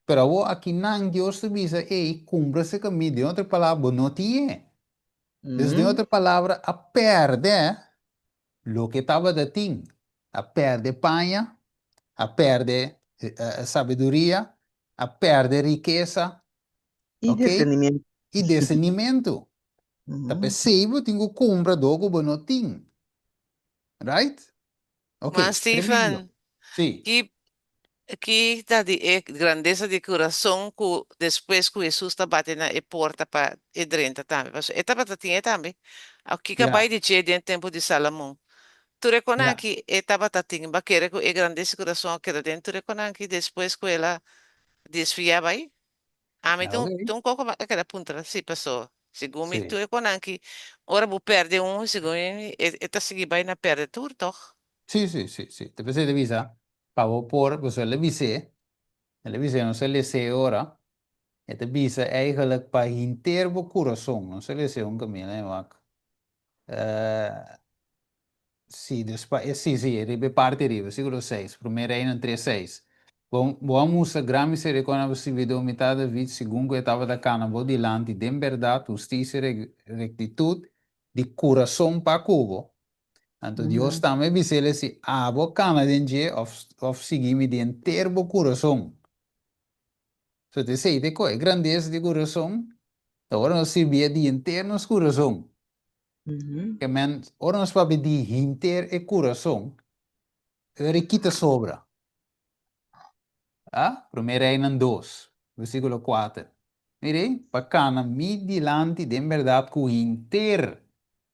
Pero awor aki nan Dios ta bisa, ey, kumpra se kami, den otro palabra, bo no tin e. Dus den otro palabra, a pèrdè loke tabata tin. A pèrdè paña, a pèrdè sabiduria, a pèrdè rikesa, I ok? discernimentu. I discernimentu. Ta p'esei bo tin ku kumpra dor ku bo no tin. Right? Ok, Ma tremendo. Stephen, Sí. ki ki ta di e grandesa di kurason ku despues ku Hesus ta bati na e porta pa e drenta tambe? Pasobra e tabata tin e tambe. Aw kiko a Ya. bai di dje den tempu di Salomon? Tur e konan Ya. aki e tabata tin. Bo a kere ku e grandesa di kurason a keda den tur e konan aki despues ku el a desviá bai? Ami Ya, ta un ok. ta un koko a keda puntra si paso. Segun mi tur e konan aki, ora bo perde un, segun mi e ta sigui bai na perde tur tog. Sí, sí, sí, sí. Te p'esei ta bisa, pa bo por, pasobra el a bis'é, el a bis'é, nos a les'é ora, e ta bisa eigenlijk pa hinter bo kurason, nos a les'é un kaminda, e wak. Sí, dus pa e, sí, sí, riba e parti riba, versículo seis, Promé Reinan tres seis. Bo, bo a mustra gran misericordia na bo sirbidó mi tata David, segun ku e tabata kana bo dilanti den bèrdat, hustisia i rektitut di kurason pa ku bo. Anto Dios tambe a bisa el si abo kana den dje òf, òf sigui mi den henter bo kurason. So ta esei ta e kos, e grandesa di kurason ta ora nos sirbié di henter nos kurason. Ke men, ora nos papia di hinter e kurason, ora e kita sobra. Ah, Promé Reinan dos, versíkulo kuater. Mira ei, pa kana mi dilanti den bèrdat ku hinter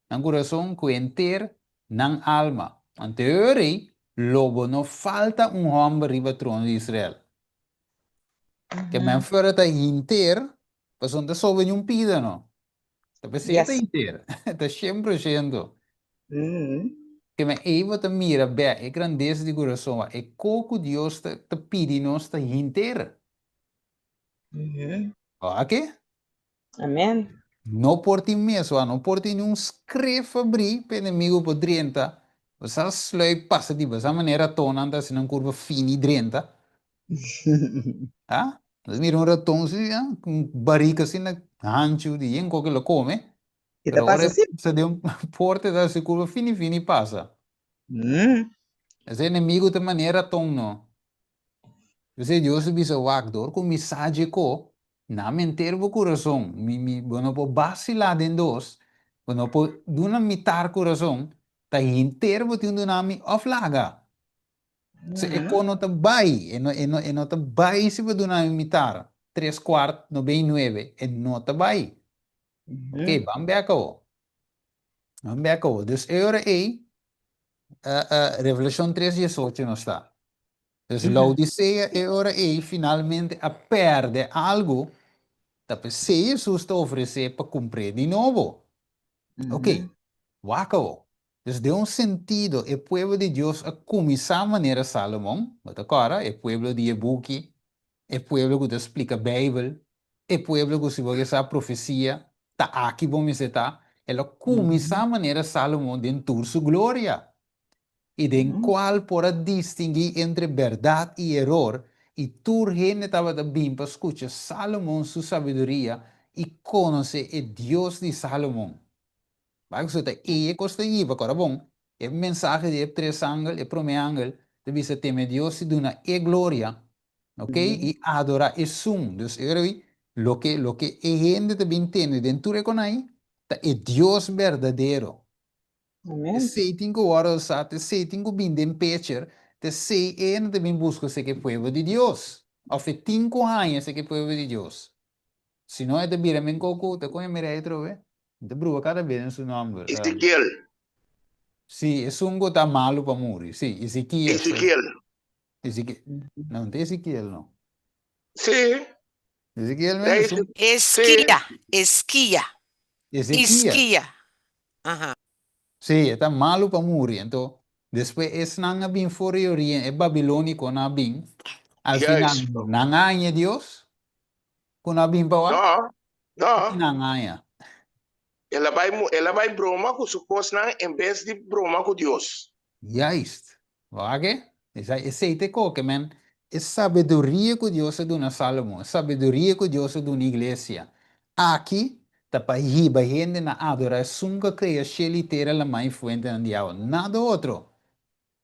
nan kurason, ku henter nan alma. Anto e ora ei lo bo no falta un hòmber riba trono di Israel. Ke men fuera ta hinter, pasobra no ta sobra niun pida no. Ta pesey ta henter, ta shen por shento. Ke men ei bo ta mira bè e grandesa di kurason wa, e ko ku Dios ta ta pidi nos ta henter. Oke? Amen. No por tin mes wa, no por tin niun skref abrí pa enemigo por drenta. Bo sa sluip pasa di bo sa manera ratonnan ta hasi nan kurpa fini drenta. Ah, nos mira un raton si, ah, un barrica asina hanchu di yen koke lo come. E ta Pero ora pasa e si. pasa den un porta e ta hasi curva fini fini pasa. Mm. Ese enemigo ta manera raton no. P'esei Dios a bisa wak dor ku mi sa dje ko, na menter bo kurason, mi mi bo no por basilá den dos, bo no por duna mitar kurason, ta henter bo tin duna mi òf laga. So e ko no ta bai, e no, e no, e no ta bai si bo duna mi mitar, tres kwart, no bei nuebe, e no ta bai. Ok, ban bek awo. Ban bek awo. Dus e ora ei, Revelashon tres diesocho nos ta. Dus Laodisea e ora ei finalmente a pèrdè algu, ta p'esei Hesus ta ofresé pa kumpr'é di nobo. Ok, wak awo. Dus den un sentido e pueblo di Dios a kuminsá manera Salomon, bo ta kòrda? E pueblo di e buki, e pueblo ku ta splika Beibel, e pueblo ku si bo ke sa profesia, ta aki bo mester ta. El a kuminsá manera Salomon den tur su gloria, i den kual por a distinguí entre bèrdat i eror, i tur hende tabata bin pa skucha Salomon su sabiduria i konosé e Dios di Salomon. Bai ku su ta ei e kos ta yiba, kòrda bon, e mensahe di e tres angel, e promé angel, ta bisa teme Dios i duna e gloria, ok, i adorá esun. Dus e ora ei, loke loke e hende ta bin tende den tur e konai ta e Dios berdadero. Amen. Esei tin ku wòrdu alsá, ta esei tin ku bin den pecher, ta esei e hende ta bin buska esei ku e pueblo di Dios, òf e tin ku haña esei ku e pueblo di Dios. Si no e ta bira men koko, ta kon e mira ei atrobe? Mi ta bruha kada bes den su nòmber. Ezekiel. Sí, esun ku ta malu pa muri. Sí, Ezekiel. Ezekiel. Ezekiel. No, no ta Ezekiel no. Sí. Ezekiel men esun. Eskia, Eskia. Ezekiel. Iskia. Aha. Sí, e ta malu pa muri. Anto, despues esnan a bin for di orien, e babilónikonan a bin. Al final, nan a haña Dios? Ku no a bin pa wak? No, no. Ki nan haña? El a bai, el a bai broma ku su kosnan en bes di broma ku Dios. Juist. Wak e? Esei, esei ta e koke, men. E sabiduria ku Dios a duna Salomon, e sabiduria ku Dios a duna iglesia, aki ta pa hiba hende na adorá esun ku a krea shel i tera, laman i fuentenan di awa, nada otro.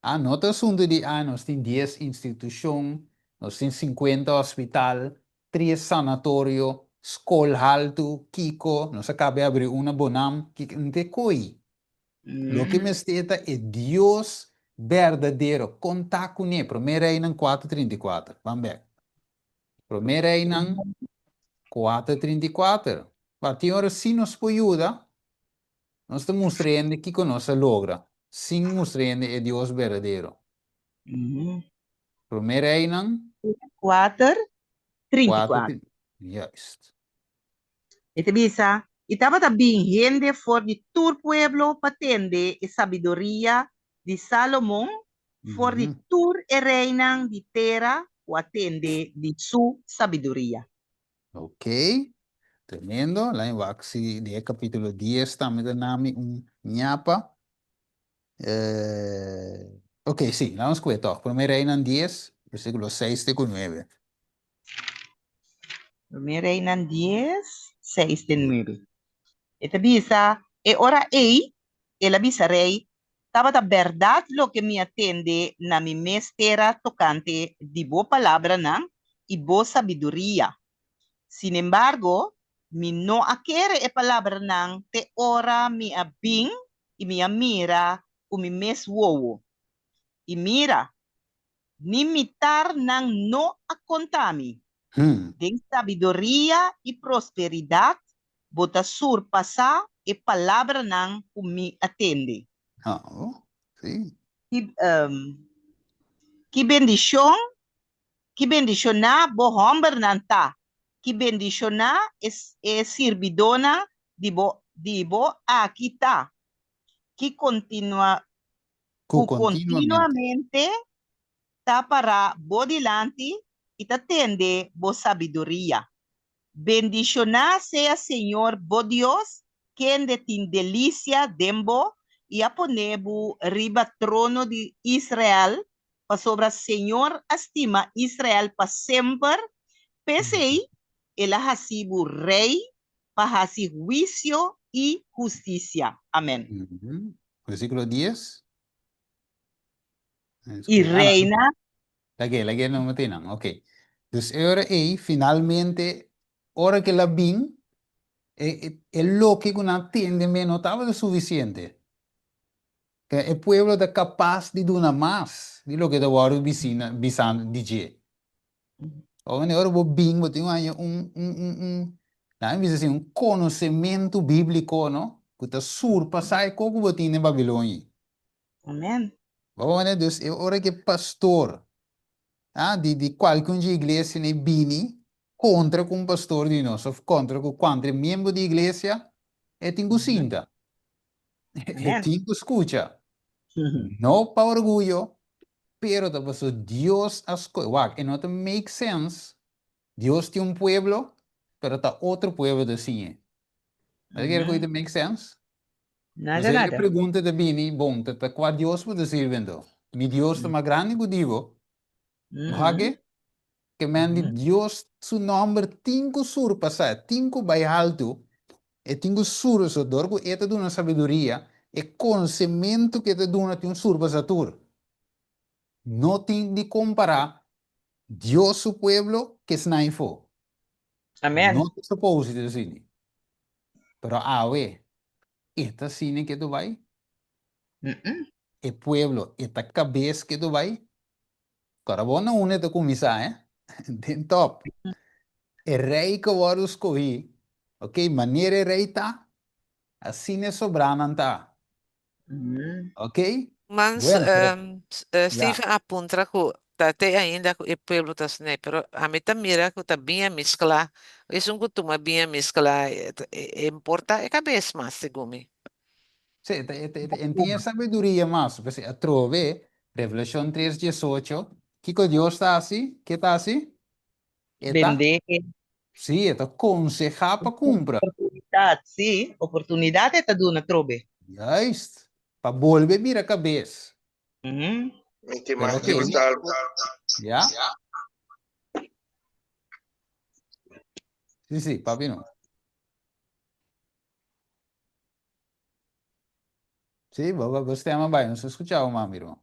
Ah, no ta asuntu di, ah, nos tin dies institushon, nos tin sinkuenta hospital, tres sanatorio, skol haltu, kiko, nos a kaba di abri un na Bonam, kiko, no ta e koi. Loke mester ta e Dios berdadero, konta kuné, Promé Reinan kuater 34, ban bek. Promé Reinan kuater 34. Ba, tin ora si nos por yuda, Nos ta mustra hende kiko nos a logra, sin mustra hende e Dios berdadero. Promé Reinan. Kuater, 34. Juist. E ta bisa. I tabata bin hende for di tur pueblo pa tende e sabiduria di Salomon, for di tur e reinan di tera ku a tende di su sabiduria. Ok, tremendo. Laat wak si di e capítulo 10 tambe ta nami un ñapa. Eh, ok, sí, laat ons kwe toch. Promé Reinan 10, versículo 6 te ku 9. Promé Reinan 10, 6 te 9. E ta bisa, E ora ei, el a bisa rei, Tabata bèrdat loke mi a tende na mi mes tera tokante di bo palabranan i bo sabiduria. Sinembargo, mi no a kere e palabranan te ora mi a bin i mi a mira ku mi mes wowo. I mira, ni mitar nan no a konta mi. Den sabiduria i prosperidat bo ta surpasá e palabranan ku mi a tende. Oh, sí. Ki, um, ki bendishon, ki bendishoná bo hòmbernan ta, ki bendishoná e, e sirbidónan di bo, di bo aki ta, ki kontinua, Ku ku kontinuamente. kontinuamente ta pará bo dilanti i ta tende bo sabiduria. Bendishoná sea Señor bo Dios, kende tin delisia den bo i a pone bo riba trono di Israel, pasobra Señor a stima Israel pa semper, p'esei el a hasi bo rei pa hasi huisio i hustisia. Amèn. Versíkulo dies. I reina. Lag'é, lag'é no mete nan. Ok. Dus e ora ei, finalmente, ora ku el a bin, e, e, e loke ku nan a tende me no tabata sufisiente. Ke e pueblo ta kapas di duna mas di loke ta wòrdu bisina, bisá di dje. Ora ora bo bin, bo tin un haña un, un, un, un, laga mi bisa asina, un konosementu bíbliko, no? Ku ta surpasá e kos ku bo tin den Babilonia. Amen. Bo wak dus e ora ku e pastor ah, di di kualke un dje iglesia nei bini kontra ku un pastor di nos òf kontra ku kuantre miembro di iglesia, e tin ku sinta. E Amen. tin ku skucha. No pa orguyo, pero ta pasobra Dios a skohe. Wak, e no ta make sense. Dios tin un pueblo, pero ta otro pueblo ta siñ'e. Bo ta kere ku e ta make sense? Nada, Entonces e nada. pregunta ta bini, bon, ta ta kua Dios bo ta sirbi anto? Mi Dios ta mas grandi ku di bo. Bo ha ke? Ke men di Dios su nòmber tin ku surpasá, tin ku bai haltu, e tin ku surpasá, dor ku e ta duna sabiduria, e konosementu ku e ta duna tin un surpasá tur. No tin di kompará Dios su pueblo ku esnan afó. Amen. No ta supose ta asina. Pero awe, e ta asina ke ta bai? E pueblo, e ta kabes ke ta bai? Kora bo na unda e ta kuminsá, eh? Den top. E rei ku wòrdu skohí, ok, manera e rei ta, asina e sobranan ta. Ok? Mans, Bueno, pero ya. Steven a puntra ku ta te ainda ku e pueblo ta snei, pero ami ta mira ku ta biña mesklá. Esun ku tuma biña mesklá, e importa e kabes mas, segun mi. Sí, e ta, e ta, e ta, en tin e sabiduria mas. P'esei atrobe, Revelashon tres diesocho, kiko Dios ta hasi? Ke ta hasi? E ta, Bende e sí, e ta konsehá pa kumpra. oportunidat, sí, oportunidat e ta duna atrobe. Juist, pa bolbe bira kabes. Mi tin Pero mas oké, di bisa algu. ya? Sí, sí, papi no. Sí, bo, bo, bo stem a bai, nos ta skucha bo, mami, ruman.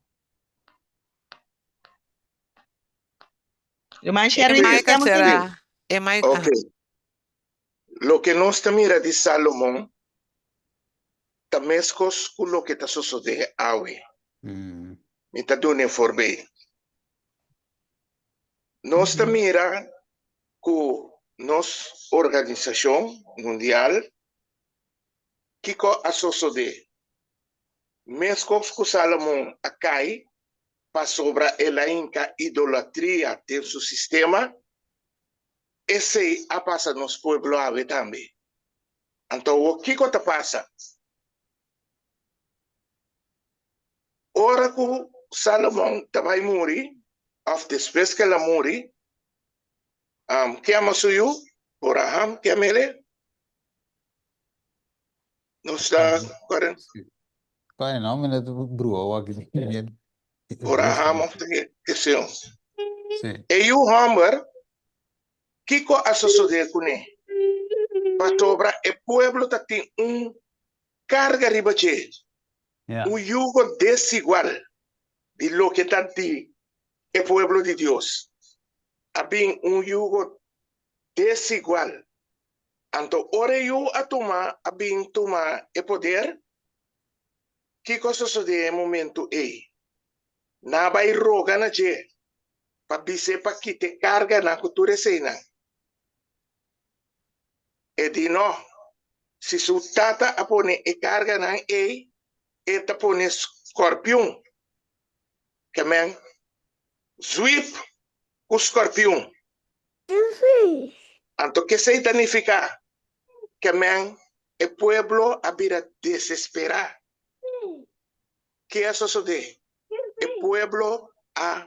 Ruman E Sherwin, Mike a stem sera, tene. e Mike, Ok. aha. Loke nos ta mira di Salomon ta meskos ku loke ta sosodé awe. Mi ta duna e forbei. Nos ta mira ku nos organisashon mundial Kiko a sosodé? Meskos ku Salomon a kai pasobra el a hinka idolatria den su sistema, esei a pasa nos pueblo awe tambe. Anto awor kiko ta pasa? Ora ku Salomon ta bai muri, òf despues ku el a muri, ke ama su yu? Abraham ke am'el e? Nos ta kòrda? Kòrda no, mi no ta brua awor aki. Abraham òf ta ke señor. E yu hòmber Kiko a sosodé kuné? Pasobra e pueblo ta tin un karga riba dje, un yugo desigual di loke ta di e pueblo di Dios. A bin un yugo desigual. Anto ora e yu a tuma a bin tuma e poder, kiko a sosodé e momentu ei? Nan a bai roga na dje pa bis'é pa kita e karganan ku tur eseinan. E di no, si su tata a pone e karganan ei, e ta pone skorpion, ke men zwip ku skorpion. Anto kesei ta nifiká? Ke men e pueblo a bira desesperá. Ke a sosodé? E pueblo a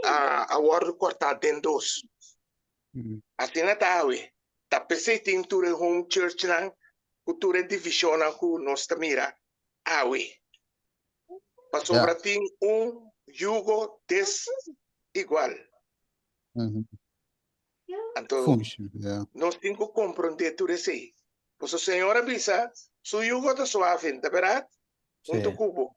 a wòrdu kòrtá den dos. Asina ta awe. Ta p'esei tin tur e home churchnan ku tur e divishonnan ku nos ta mira awe. Pasobra tin un yugo desigual. Anto nos tin ku komprondé tur esei. Pasobra Señor a bisa, Su yugo ta suave, ta bèrdat? Huntu ku bo.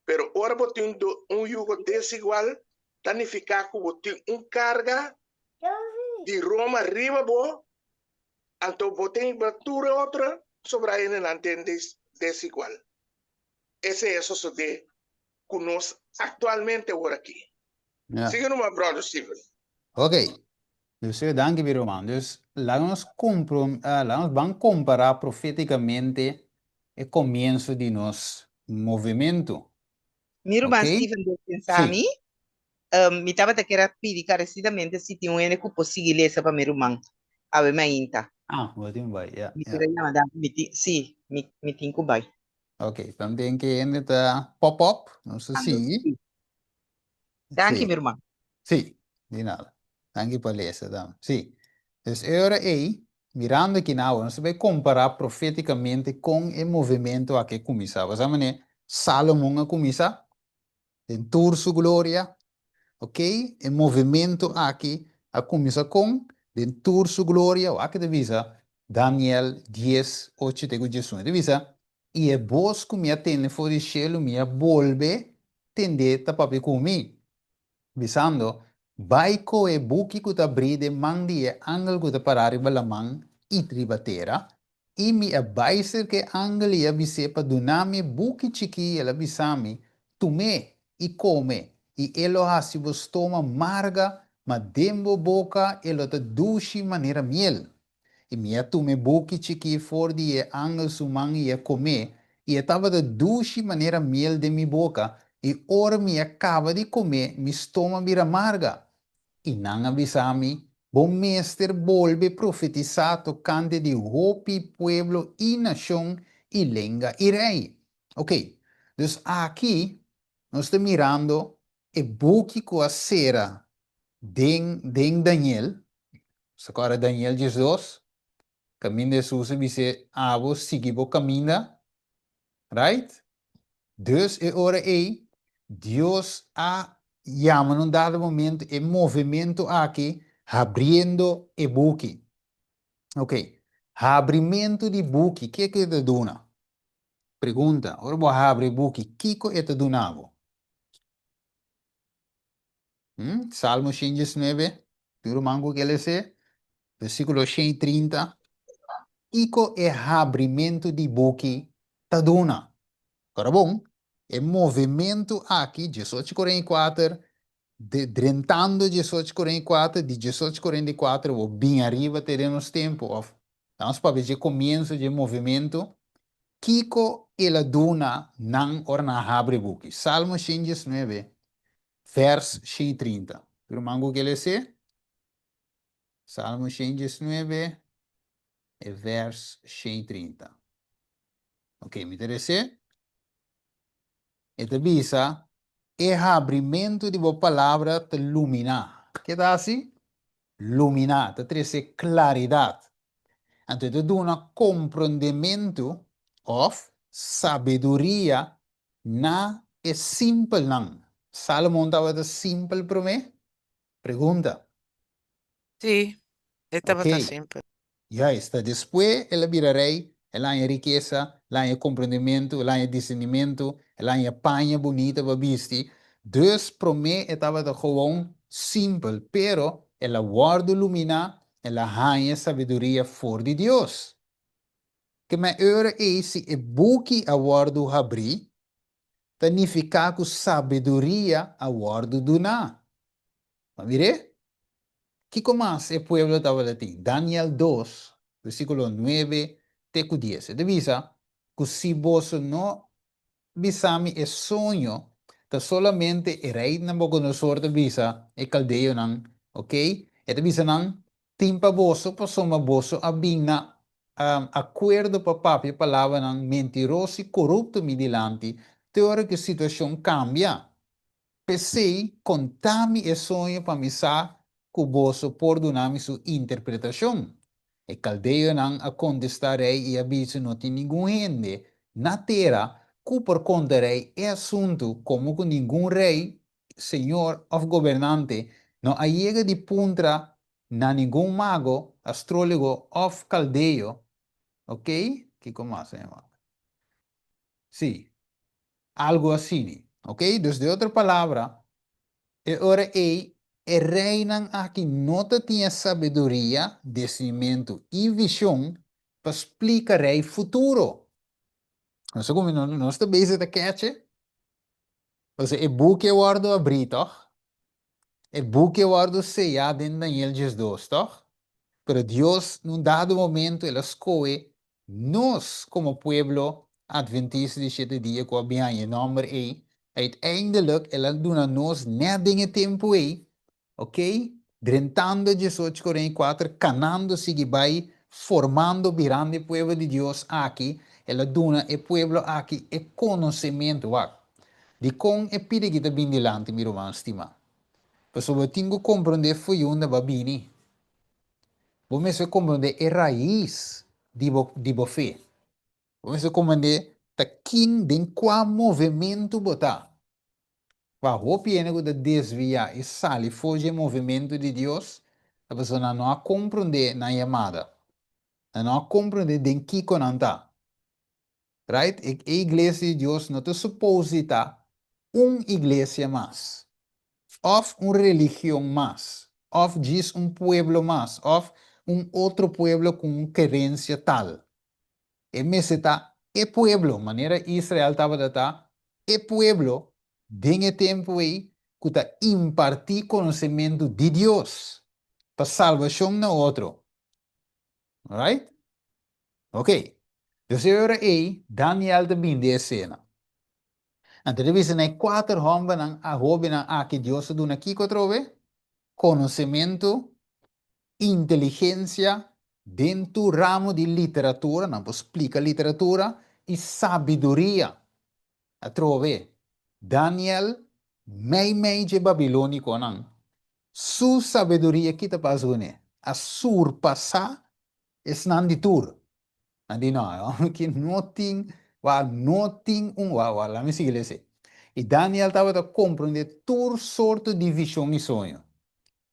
Pero ora bo tin un yugo desigual, ta nifiká ku bo tin un karga di Roma riba bo, anto bo tin riba tur e otro sobrá hendenan den desigual. Esei a sosodé ku nos aktualmente awor aki. Sigui numa, Bròder Steven. Ok. Dus danki mi ruman. Dus laga nos comprom laga nos ban compara profeticamente e comienso di nos movimento. Mi ruman Ok? Steven dispensa Sí. mi, mi tabata kier a pidi karesidamente si tin un hende ku por sigui lesa pa mi ruman awe mainta. Ah, bo tin bai, ya, Mi ya. kier a yama danki, mi tin, sí, mi mi tin ku bai. Ok, tanten ke hende ta pop up, nos ta Ando, sigui. sí. Danki Sí. mi ruman. Sí, di nada. Danki pa lesa tambe. Sí. Dus e ora ei, mirando aki na awe, nos ta bai kompará profétikamente kon e movementu aki a kuminsá. Bo sa manera Salomon a kuminsá? Den tur su gloria. Ok, e movementu aki a kuminsá kon? Den tur su gloria. Wak ta bisa Daniel dies, ocho te ku diesun. E ta bisa, I e bos ku mi a tende for di shelu mi a bolbe tend'é ta papia ku mi, bisando, Bai kohe buki ku ta brí den man di e angel ku ta pará riba laman i riba tera. I mi a bai serka e angel i a bis'é pa duna mi e buki chikí i el a bisa mi, Tum'é i kome, i e lo hasi bo stoma marga, ma den bo boka e lo ta dushi manera miel. I mi a tuma e buki chikí for di e angel su man i a kom'é, i e tabata dushi manera miel den mi boka, i ora mi a kaba di kom'é, mi stoma a bira marga. I nan a bisa mi, Bo mester bolbe profetisá tokante di hopi pueblo i nashon i lenga i rei. Oké, dus aki nos ta mirando E buki ku a sera den den Daniel, nos ta kòrda Daniel diesdos, kaminda Hesus a bis'é, Abo sigui bo kaminda, right? Dus e ora ei, Dios a yama na un dado momento e movementu aki habriendo e buki. Ok, habrimentu di buki, ke ku e ta duna? Pregunta, Ora bo habri e buki, kiko e ta duna bo? Hmm? Salmo 119, tur ruman ku ke les'é, versíkulo 130. Kiko e habrimentu di buki ta duna? Ora bon, e movementu aki, 1844, de, drentando 1844, di 1844 bo bin ariba te den nos tempu, òf Nos papia dje komienso dje movementu, kiko el a duna nan ora nan a habri e buki? Salmo 119, vèrs 130. Tur ruman ku ke les'é? Salmo 119, E vers 130. Ok, mi ta resé. E ta bisa, E habrimentu di bo palabra ta luminá. Ke ta hasi? Luminá, ta trese klaridat. Anto e ta duna komprondementu òf sabiduria na e simpelnan. Salomon tabata simpel promé? Pregunta. Sí, e tabata Ok. simpel. Juist, ta despues el a bira rei, el a haña rikesa, el a haña komprendementu, el a haña disernimentu, el a haña paña bunita pa bisti. Dus promé e tabata gewoon simpel, pero el a wòrdu luminá, el a haña sabiduria for di Dios. Ke men ora ei si e buki a wòrdu habrí, ta nifiká ku sabiduria a wòrdu duná. Bo a mir'é? Kiko mas e pueblo tabata tin? Daniel dos, versíkulo nuebe te ku dies. E ta bisa ku si boso no bisa mi e soño, ta solamente e rei Nabucodonosor ta bisa e kaldeonan, ok? E ta bisa nan, Tin pa boso pasobra boso a bin na akuerdo pa papia palabranan mentiroso i korupto mi dilanti te ora ku e situashon kambia. P'esei, konta mi e soño pa mi sa ku boso por duna mi su interpretashon. E kaldeonan a kontestá rei i a bisa, No tin ningun hende na tera ku por konta rei e asuntu, komo ku ningun rei, señor òf gobernante no a yega di puntra na ningun mago, astrólogo òf kaldeo. Oké, kiko mas? Sí. Algo asini. Ok? Dus de otro palabra, e ora ei e reinan aki no ta tin e sabiduria, discernimentu i vision pa splika rei futuro. Nos ta kuminsá, nos ta bezig ta keche. Pasobra e buki a wòrdu abrí, tòg? E buki a wòrdu seyá den Daniel 12, tòg? Pero Dios, na un dado momento, el a skohe nos komo pueblo Adventista di Shete Dia ku a bin haña e nòmber ei. Uiteindelijk, el a duna nos nèt den e tempu ei, ok, drentando diesocho kuarenta i kuater, kanando sigui bai, formando, birando e pueblo di Dios aki, el a duna e pueblo aki e konosementu. Wak, dikon e pidi aki ta bin dilanti, mi ruman stimá? Pasobra bo tin ku komprondé foyunda bo a bini. Bo mester komprondé e rais di bo di bo fe. Bo mester komprondé ta kin den kua movementu bo ta. Pa hopi hende ku ta desviá i sali for dje movementu di Dios ta pasobra nan no a komprondé nan yamada. Nan no a komprondé den kiko nan ta. Right? E iglesia di Dios no ta supos di ta un iglesia mas, òf un religion mas, òf djis un pueblo mas, òf un otro pueblo ku un kerensia tal. E mester ta e pueblo, manera Israel tabata ta e pueblo den e tempu ei ku ta impartí konosementu di Dios pa salbashon na otro. Alright? Ok. Dus e ora ei, Daniel ta bin den esena. Anto ta bisa na e kuater hòmbernan a hóbennan aki Dios a duna kiko atrobe? Konosementu, inteligensia den tur ramo di literatura, nan por splika literatura, i sabiduria. Atrobe, Daniel, meimei dje babilónikonan, su sabiduria kita pas kuné? A surpasá esnan di tur. Nan di, No, e hòmber aki no tin, wak, no tin un, wak, wak, laat mi sigui lesa. I Daniel tabata komprondé tur sorto di vishon i soño.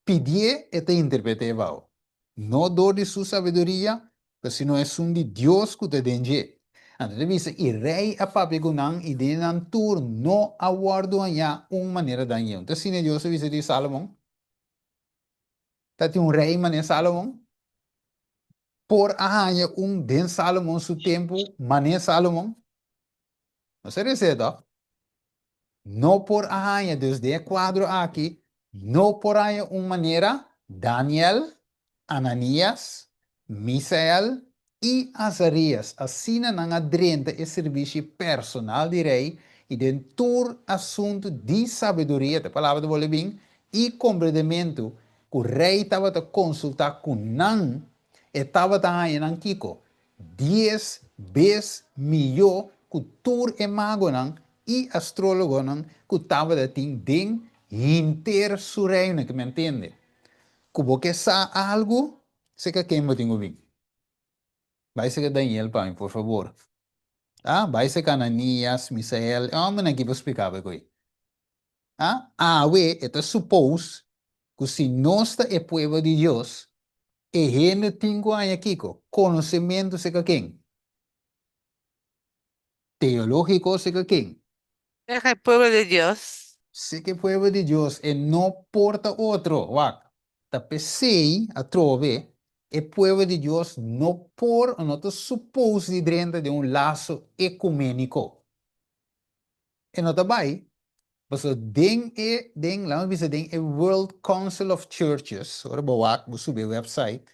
Pidié, e ta interpret'é bao, no dor di su sabiduria, pero sino esun di Dios ku ta den dje. Anto ta bisa, I rei a papia ku nan, i den nan tur no a wòrdu hañá un manera Daniel. Ta asina Dios a bisa di Salomon? Ta tin un rei manera Salomon? Por a haña un den Salomon su tempu manera Salomon? No sa resé tòg? No por a haña, dus den e kuadro aki, no por haña un manera Daniel, Ananias, Misael i Azarias. Asina nan a drenta e sirbishi personal di rei i den tur asuntu di sabiduria, ta e palabra ta bolbe bin, i komprendementu ku rei tabata konsultá ku nan. E tabata haña nan kiko? Dies bes mihó ku tur e magonan i astrólogonan ku tabata tin den henter su reino. Ke mi a ntende? Ku bo ke sa algu, seka ken bo tin ku bin? Bai seka Daniel pa mi, por fabor. Ah, bai seka Ananias, Misael, e hòmbernan aki por splika bo e koi. Ah, awe e ta supos ku si nos ta e pueblo di Dios, e hende tin ku haña kiko? Konosementu seka ken? Teológiko seka ken? Seka e pueblo di Dios. Seka e pueblo di Dios, e no por ta otro. Wak, ta p'esei atrobe e pueblo di Dios no por o no ta supos di drenta den un laso ekuméniko. E no ta bai, pasobra den e, den, laat me bisa, den e World Council of Churches, ora bo wak, bo subi e website,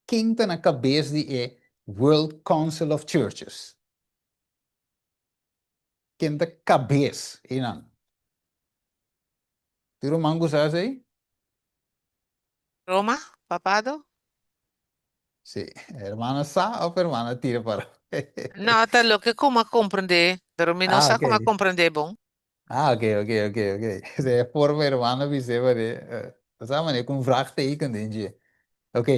ken ta na kabes di e World Council of Churches? Ken ta kabes einan? Tin ruman ku sa esei? Roma, papado? Sí, hermana sa of hermana tira para? No, ta loke ku mi a komprendé, pero mi no Ah, sa ku mi a ok. komprendé bon. Ah, ok, ok, ok, ok. Se e forma hermana bis'é manera, eh, sa manera ku un vraagteken den dje. Ok.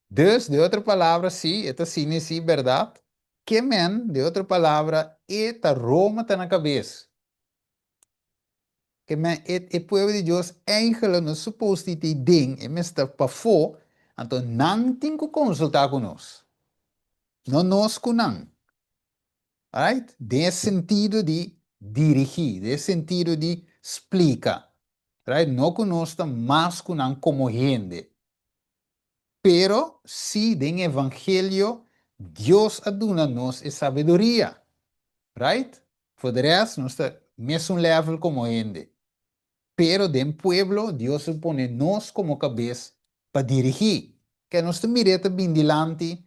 Dus, de otro palabra, sí, e ta asina sí, bèrdat. Ke men, de otro palabra, e ta Roma ta na kabes. Ke men e e pueblo di Dios eigenlijk no supos di ta den, e mester pafó, anto nan tin ku konsultá ku nos, no nos ku nan. Alright? Den e sentido di dirigí, den e sentido di splika. Right? No ku nos ta mas ku nan komo hende. Pero sí den evangelio Dios a duna nos e sabiduria. Right? For de rest nos ta mesun level como hende. Pero den pueblo Dios a pone nos como cabes pa dirigi. Ke nos ta mir'é ta bin dilanti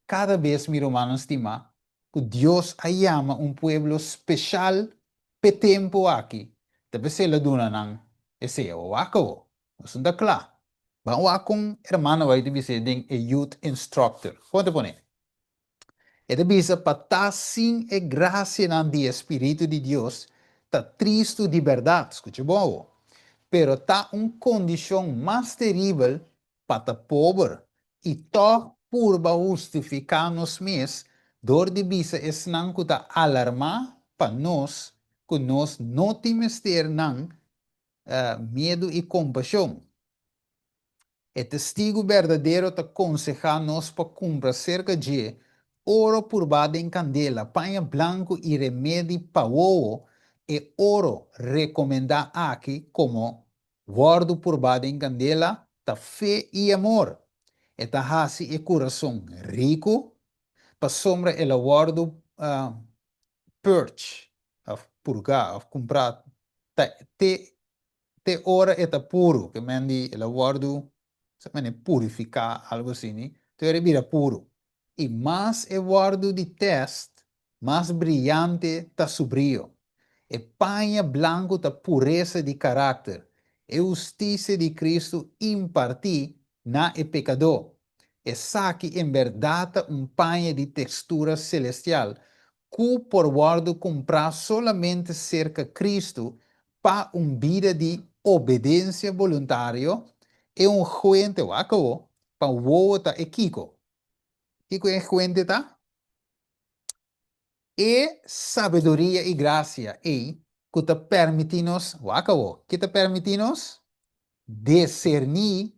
cada bes mi rumannan stima cu Dios a yama un pueblo special p'e tempo aki. Ta p'esei el a duna nan esei. Awor wak awor. Nos no ta kla. Ban wak kon hermano bai ta bis'é den e Youth Instructor. Kon ta pone? E ta bisa pa ta sin e grasianan di e Spiritu di Dios ta tristu di bèrdat, skucha bon awor, pero ta un kondishon mas teribel pa ta pober i tòg purba hustifiká nos mes dor di bisa esnan ku ta alarmá pa nos ku nos no tin mester nan miedu i kompashon. E testigu berdadero ta konsehá nos pa kumpra serka dje oro purbá den kandela, paña blanku i remedi pa wowo, e oro rekomendá aki komo wòrdu purbá den kandela ta fe i amor. E ta hasi e kurason riku, pasobra el a wòrdu purge, òf purgá, òf kumprá ta te te ora e ta puru, ke men di el a wòrdu sa mene purifiká, algu asini, te ora e bira puru. I mas e wòrdu di tèst, mas briante ta su brio. E paña blanku ta puresa di karakter, e hustisia di Kristu impartí na e pekadó. Esaki en bèrdat ta un paña di tekstura selestial ku por wòrdu kumprá solamente serka Kristu pa un bida di obedensia boluntario, e unguente, wak awo, pa wowo ta e kiko? Kiko e unguente ta? E sabiduria i grasia ei ku ta permití nos, wak awo, ke ta permití nos? Deserní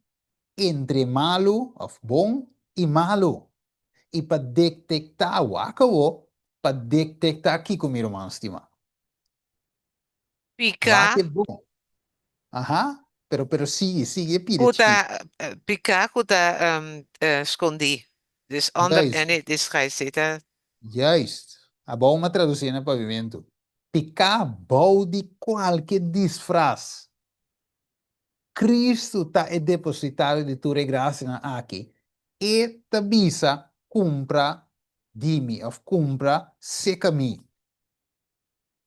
entre malu, òf bon, i malu. I pa detektá, wak awo, pa detektá kiko, mi ruman stimá? Piká. Wak e bon. Aha, pero pero sigui, sigui e pida Ku chikito. ta piká ku ta skondí. Dus under Juist. any disguise e ta. Juist. Abou m'a tradusí na pavimentu. Piká bou di kualke disfras. Kristu ta e depositario di tur e grasianan aki. E ta bisa, Kumpra di mi òf kumpra seka mi.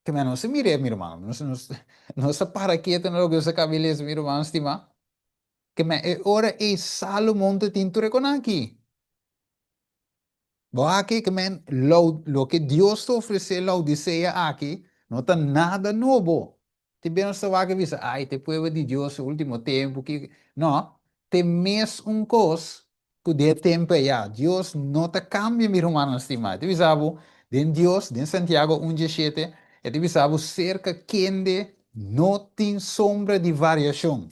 Ke men nos a mir'é, mi ruman. Nos, nos, nos a para ketu na loke nos a kaba di lesa, mi ruman stimá. Ke men e ora ei Salomon ta tin tur e konan aki. Bo aki ke men loke Dios ta ofresé Laodisea aki no ta nada nobo. Tin bia nos ta wak i bisa, ai, ta e pueblo di Dios e ultimo tempu ki. No, ta e mes un kos ku den e tempu ayá. Dios no ta kambia, mi rumannan stimá. E ta bisa bo, den Dios, den Santiago un dieshete, e ta bisa bo serka kende no tin sombra di variashon.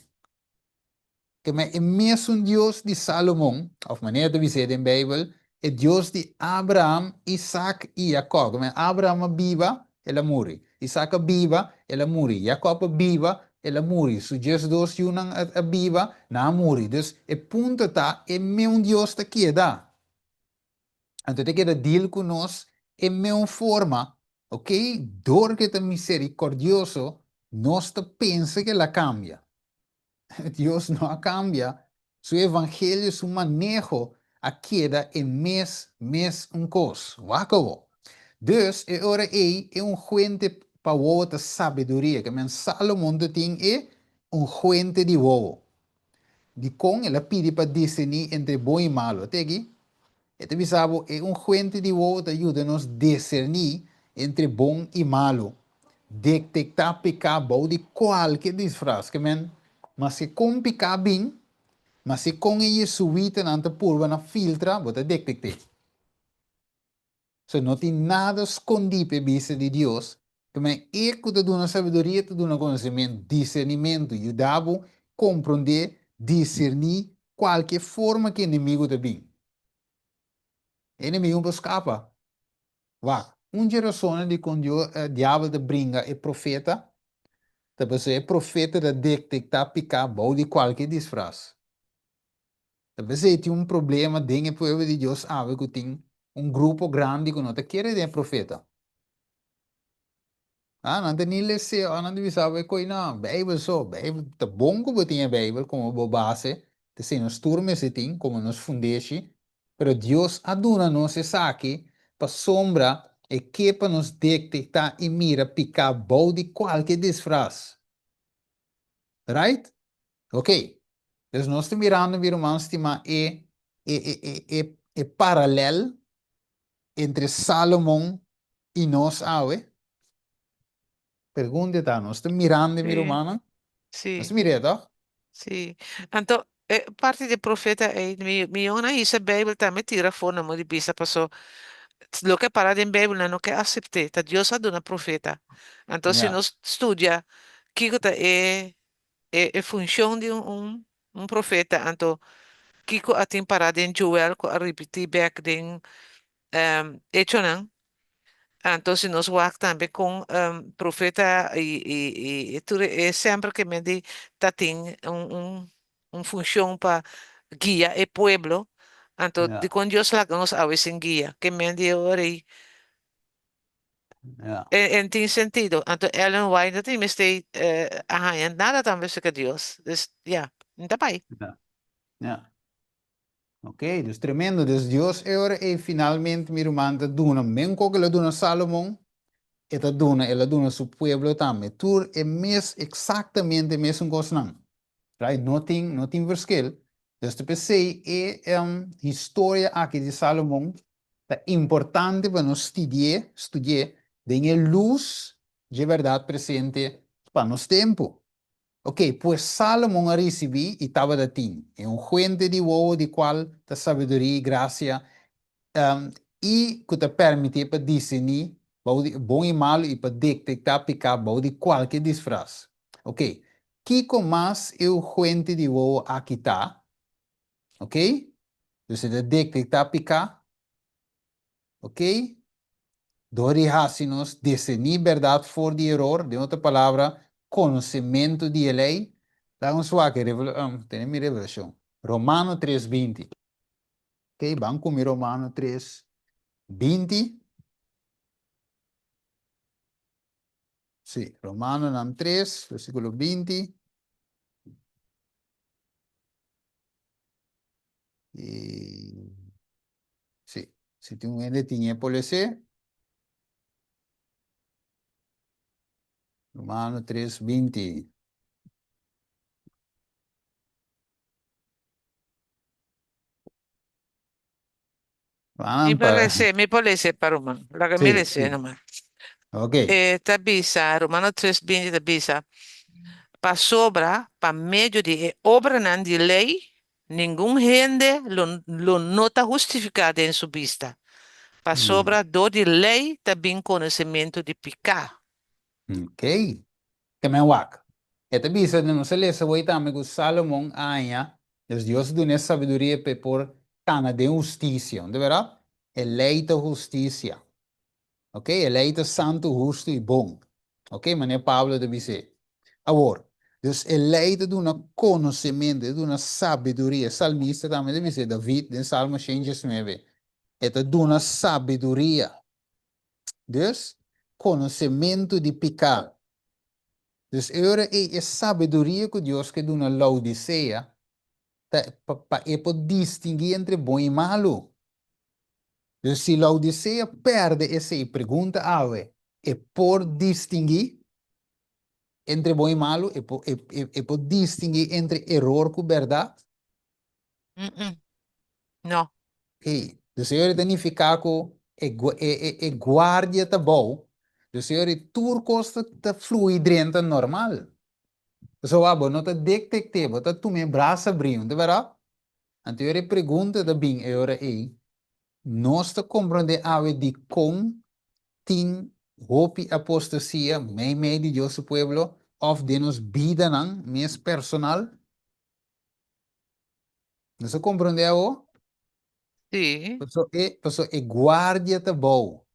Keme e mesun Dios di Salomon, òf manera ta bis'é den Beibel, e Dios di Abraham, Isak i Jakòb. Keme Abraham a biba, el a muri. Isak a biba, el a muri. Jakòb a biba, el a muri. Su diesdos yunan a biba, nan a muri. Dus, e punto ta, e meun Dios ta keda. Anto e ta keda deal ku nos e meun forma, ok? Dor ku e ta miserikòrdioso, nos ta pensa ku el a kambia. Dios no a cambia, su evangelio, su maneho a keda e mes mes un cos. Wak awo. Dus e ora ey e unguente pa wowo ta sabiduria, ke men Salomon ta tin e unguente di wowo. Dikon el a pidi pa discerni entre bon y malo? Te aki E ta bisa bo, e unguente di wowo ta yuda nos deserní entre bon i malu, detektá piká bou di kualke disfras. Ke men, maske kon piká bin, maske kon e yesuitanan ta purba na filtra, bo ta detekt'é. So, no tin nada skondí p'e bista di Dios. Ke men, e ku ta duna sabiduria ta duna konosementu, disernimentu, yuda bo komprondé, diserní kualke forma ku e enemigu ta bin. E enemigu por skapa. Wak, un dje rasonnan dikon diabel ta bringa e profeta ta pasobra e profeta ta detektá piká bou di kualke disfras. Ta p'esei tin un problema den e pueblo di Dios awe ku tin un grupo grandi ku no ta kere den e profeta. Ah, nan ta ni les'é, ah, nan ta bisa bo e koi na Beibel so. Beibel, ta bon ku bo tin e Beibel komo bo base, t'esei nos tur mester tin komo nos fundeshi, pero Dios a duna nos esaki pasobra e ke pa nos detektá i mira piká bou di kualke disfras. Right? Ok. Dus nos ta mirando, mi ruman stimá, e e e e e paralèl entre Salomon i nos awe? Pregunta ta, nos ta mirando mi Sí, rumannan? sí. Nos ta mir'é, tòg? Sí. Anto, e parti di profeta ei, mi, mi yonnan a hisa Bijbel tambe tira afó na modo di bisa, paso loke a para den Bijbel nan no ke asept'é. Ta Dios a duna profeta. Anto si Ja. nos studia kiko ta e e e funshon di un un un profeta, anto kiko a tin pará den Joel ku a ripití bèk den Echonan. Anto si nos wak tambe kon profeta i i i tur e semper ke men di ta tin un un un funshon pa guia e pueblo, anto Ja. dikon Dios laga nos awe sin guia? Ke men di e ora ei Ja. e e tin sentido. Anto Ellen White no tin mester a haña nada tambe serka Dios. Dus ya, mi ta bai. Ja. Ja. Ok, dus tremendo. Dus Dios e ora ei finalmente, mi ruman, ta duna men kok el a duna Salomon, e ta duna, el a duna su pueblo tambe. Tur e mes, eksaktamente e mesun kosnan. Right? No tin, no tin verschil. Dus ta p'esei e historia aki di Salomon ta importante pa nos studi'é, studi'é den e lus dje bèrdat presente pa nos tempu. Ok, pues Salomon a risibí i tabata tin e unguente di wowo di kual ta sabiduria i grasia, i ku ta permitié pa diserní bou di bon i malu i pa detektá piká bou di kualke disfras. Ok, kiko mas e unguente di wowo aki ta? Ok, dus e ta detektá piká. Ok, dor di hasi nos diserní bèrdat for di eror, den otro palabra, konosementu di e lei. Laga un swak e tene mi revelashon. Romano tres 20. Ok, ban ku mi Romano tres 20. Sí, Romanonan tres, versíkulo 20. I Sí, si tin un hende tin e por les'é. Romano 3, 20. Mi Rumannan por pa. lese, mi por lese pa ruman. Laga mi Sí, lese sí. nomás. Ok. E ta bisa, Romano 3:20 ta bisa, Pasobra pa medio di e obranan di lei, ningun hende lo lo no ta hustifiká den su bista, pasobra dor di lei ta bin konosementu di piká. Ok. Ke men wak. E ta bisa, nos a lesa wei tambe ku Salomon a haña, dus Dios a dun'é sabiduria pa e por kana den hustisia. No ta bèrdat? E lei ta hustisia. Ok, e lei ta santu, hustu i bon. Ok, manera Pablo ta bis'é. Awor, dus e lei ta duna konosementu, e ta duna sabiduria. E salmista tambe ta bis'é, David, den Salmo 119, e ta duna sabiduria. Dus, konosementu di piká. Dus e ora ei e sabiduria ku Dios ke duna Laodisea ta pa e por distinguí entre bon i malu. Dus si Laodisea pèrdè esei, pregunta awe, e por distinguí entre bon i malu? E por, e, e, e por distinguí entre eror ku bèrdat? No. Ei, dus e ora ta nifiká ku e, e, e, e guardia ta bou, dus e ora tur kos ta, ta flui drenta normal. Pasobra bo no ta detekt'é, bo ta tuma e brasa brí, no ta bèrdat? Anto e ora e pregunta ta bin e ora ei, nos ta komprondé awe dikon tin hopi apostasia meimei di Dios su pueblo òf den nos bidanan mes personal? Nos a komprondé awo? Sí. Paso e, paso e guardia ta bou.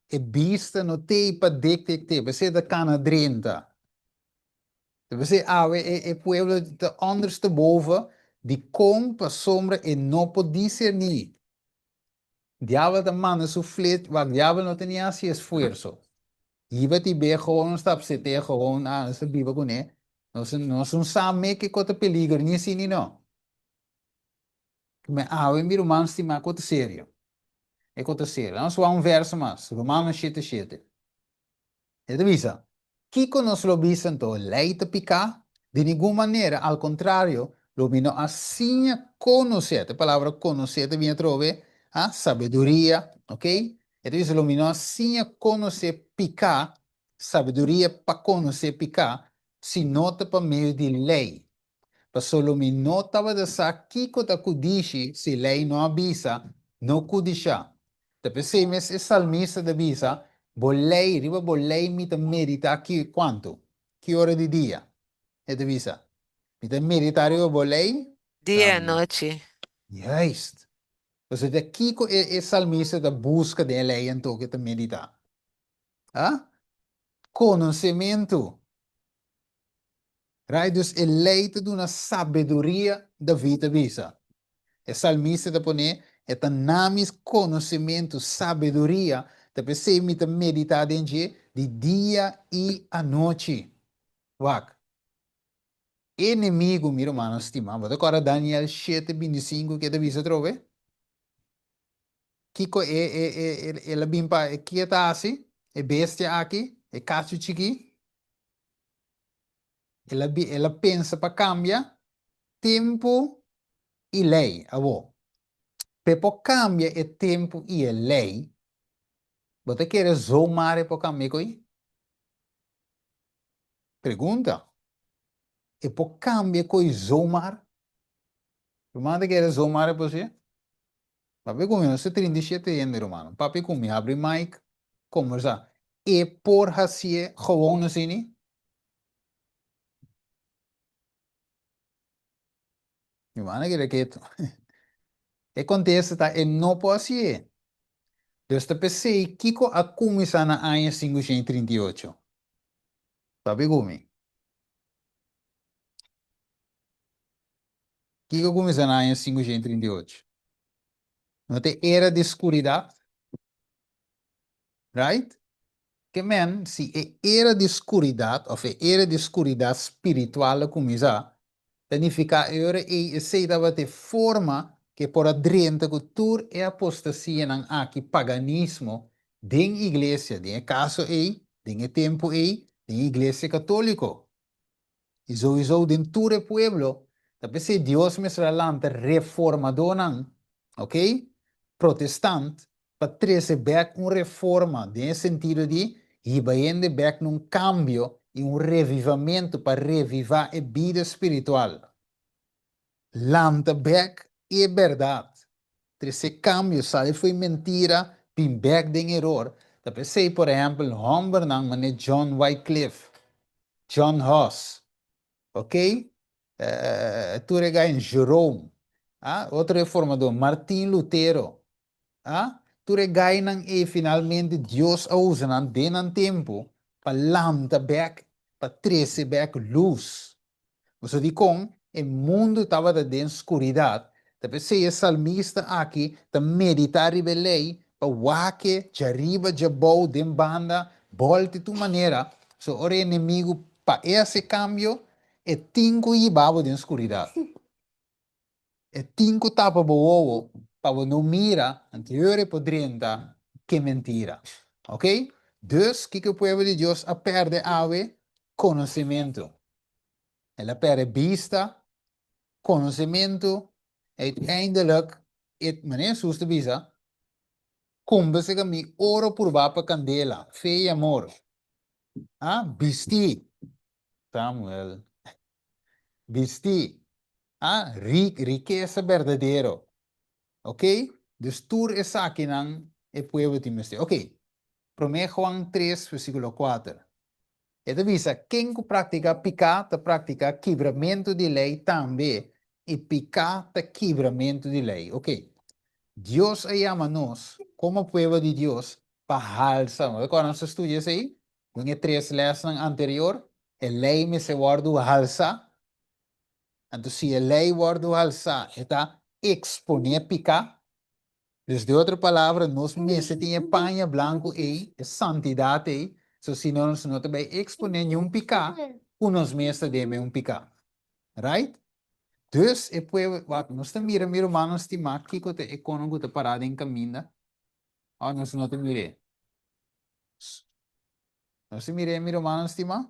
E bista no t'ei pa detekt'é, p'esei ta kana drenta. Ta p'esei awe e e pueblo ta ondersteboven dikon pasobra e no por diserní. Diabel ta manda su flech, wak diabel no ta ni hasi esfuerso. Hiba tib'é gewoon nos ta apset'é gewoon, ah nos ta biba kuné, nos nos no sa me kiko ta peliger ni si ni no. Me awe mi ruman stimá ku ta serio. E ku ta serio. Nos wak un verso mas, Romanonan shete shete. E ta bisa, Kiko nos lo bisa anto? Lei ta piká? Di ningun manera, al kontrario, lo mi no a siña konosé, e palabra konosé ta bini atrobe, ha, sabiduria, ok? E ta bisa, lo mi no a siña konosé piká, sabiduria pa konosé piká, si no ta pa medio di lei. Paso lo mi no tabata sa kiko ta kudishi si lei no a bisa, No kudishá. Ta p'esei mes e salmista ta bisa, Bo lei, riba bo lei mi ta meditá ki kuantu? Ki ora di dia? E ta bisa, Mi ta meditá riba bo lei. Dia i anochi. Juist. Pasobra ta kiko e e salmista ta buska den e lei anto ku e ta meditá? Ha? Konosementu. Right, dus e lei ta duna sabiduria, David ta bisa. E salmista ta pone, E ta na mi konosementu, sabiduria, ta p'esei mi ta meditá den dje di dia i anochi. Wak. Enemigu, mi rumannan stimá, bo ta kòrda Daniel shete bintisinku ke ta bisa atrobe? Kiko e, e, e, e, el a bin pa, e ke ta hasi? E bestia aki, e kachu chikí? El a, el a pensa pa cambia tempo y ley. Awo, p'e por cambia e tempo y e ley, bo ta kere zomaar e por cambia koe? Pregunta. E por cambia koe zomaar? Ruman ta kere zomaar e por si? Papia ku mi, nos ta 37 hende ruman. Papia ku mi, habri mic, kombersá. E por hasié gewoon asini? Mi manda keda ketu. E kontesta ta e no por hasié. Dus ta p'esei kiko a kuminsá na aña 538? Papia ku mi. Kiko a kuminsá na aña 538? No ta e era di skuridat? Right? Ke men, si e era di skuridat òf e era di skuridat spiritual a kuminsá, ta nifiká e ora ei esei tabata e forma ku e por a drenta ku tur e apostasianan aki, paganismo, den iglesia, den e kaso ei, den e tempu ei, den iglesia katóliko. I souiso den tur e pueblo, ta p'esei Dios mester a lanta reformadónan, ok? protestant pa trese bèk un reforma den e sentido di hiba hende bèk na un kambio i un revivamentu pa revivá e bida spiritual. Lanta bèk e bèrdat. Trese kambio, sali fo'i mentira, bin bèk den eror. Ta p'esei, por ehèmpel, hòmbernan manera John Wycliffe, John Huss, ok, tur e gai, Jerome, ah, otro reformador, Martin Lutero, ah, tur e gainan ei finalmente Dios a usa nan den nan tempu pa lanta bèk, pa trese bèk lus. Pasobra dikon e mundu tabata den skuridat, ta p'esei e salmista aki ta meditá riba e lei pa wak e djariba, djabou, den banda, bòlta i tur manera, so ora e enemigu pa e hasi kambio, e tin ku hiba bo den skuridat. E tin ku tapa bo wowo pa bo no mira, anterior e por drenta ke mentira. Ok? Dus, kiko e pueblo di Dios a pèrdè awe? Konosementu. El a pèrdè bista, konosementu, uiteindelijk, e, manera Hesus ta bisa, Kumbese ka mi oro purbá pa kandela, fe i amor. A bistí, Samuel, bistí, a rikesa berdadero. Ok? Dus tur esakinan e pueblo tin mester. Ok, Promé Juan tres, versíkulo kuater. E ta bisa, Ken ku praktiká piká ta praktiká kibramentu di lei tambe, i piká ta kibramentu di lei. Ok, Dios a yama nos komo pueblo di Dios pa halsa. Nos ta kòrda nos a studia esei den e tres lèsnan anterior. E lei mester wòrdu halsá. Anto si e lei wòrdu halsá, e ta eksponé piká. Dus di otro palabra, nos mester tin e paña blanku ei, e santidat ei, so si no nos no ta bai eksponé niun piká ku nos mes ta den un piká. Right? Dus e pueblo, wak, nos ta mira mi rumannan stimá kiko ta e kono ku ta pará den kaminda, òf nos no ta mir'é? Nos ta mir'é mi rumannan stimá?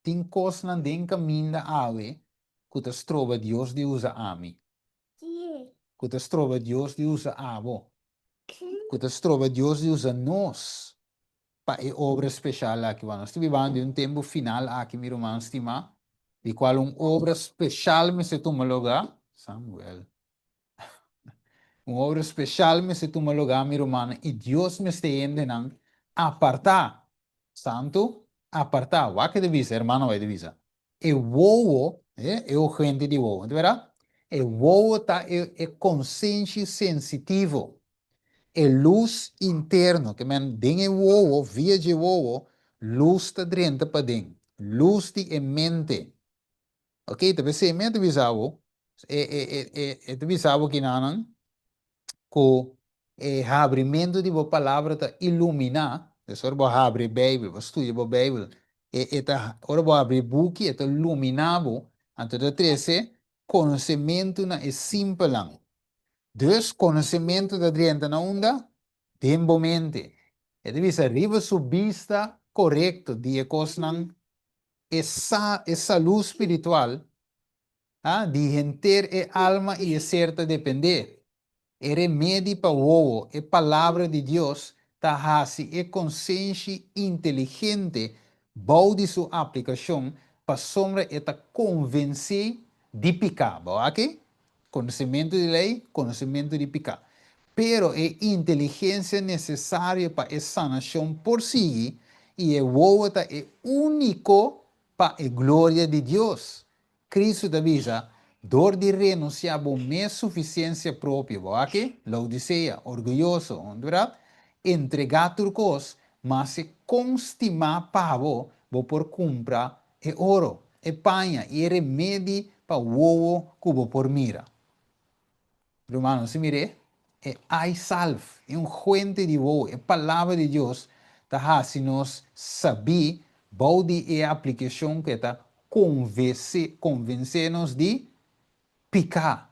Tin kosnan den kaminda awe ku ta stroba Dios di usa ami, ku ta stroba Dios di usa abo, ku ta stroba Dios di usa nos pa e obra speshal aki. Wak, nos ta bibando den un tempu final aki, mi ruman stimá, di kual un obra speshal mester tuma lugá. Samuel. Un obra speshal mester tuma lugá, mi rumannan, i Dios mester hendenan apartá. Santu, apartá. Wak e ta bisa, hermano White ta bisa. E wowo, e, e ojente di wowo, ta berdad? E wowo ta e, e konsenshi sensitivo, e lus interno, ke men den e wowo, via dje wowo, lus ta drenta paden, lus di e mente. Ok, ta p'esei mi a ta bisa bo, e, e, e, e, e ta bisa bo kinanan ku e habrimentu di bo palabra ta iluminá, dus ora bo habri e Beibel, bo studia bo Beibel, e, e ta, ora bo habri e buki, e ta luminá bo, anto ta trese konosementu na e simpelnan. Dus konosementu ta drenta na unda? Den bo mente. E ta bisa riba su bista korekto di e kosnan e sa e salú spiritual a di henter e alma i e ser ta dependé. E remedi pa wowo, e Palabra di Dios, ta hasi e konsenshi inteligente bou di su aplikashon pasobra e ta konvensé di piká. Bo aki? Konosementu di lei, konosementu di piká. Pero e inteligensia nesesario pa e sanashon por sigui, i e wowo ta e úniko pa e gloria di Dios. Kristu ta bisa, Dor di renunsiá bo mes sufisiensia propio, bo aki, Laodisea, orguyoso, hondurat, entregá tur kos, mas e kon stimá pa bo, bo por kumpra e oro, e paña i e remedi pa wowo ku bo por mira. Rumannan, si mir'é, e ai salf, e unguente di wowo, e Palabra di Dios ta hasi nos sabí bou di e aplikashon ku e ta konvesé, konvensé nos di piká.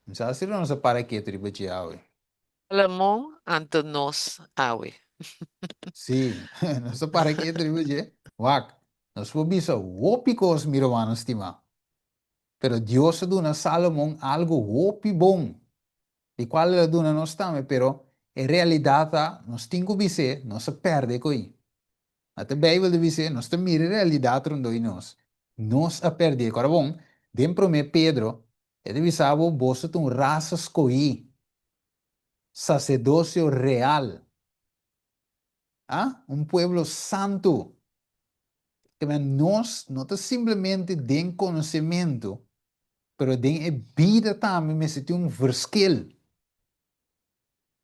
Mi sa si nos a para ketu riba dje awe. Salomon anto nos awe. Sí, nos a para ketu riba dje. Wak, nos por bisa hopi kos, mi rumannan stimá. Pero Dios a duna Salomon algu hopi bon. Di kual el a duna nos tambe, pero e realidat ta, nos tin ku bis'é, nos a pèrdè ko'i. Ata Beibel ta bis'é, nos ta mira e realidat rondó di nos. Nos a pèrdè. Kòrda bon, den Promé Pedro, e ta bisa bo, boso ta un rasa skohí, saserdosio real, a, un pueblo santu. Keme nos no ta simplemente den konosementu, pero den e bida tambe mester tin un verschil.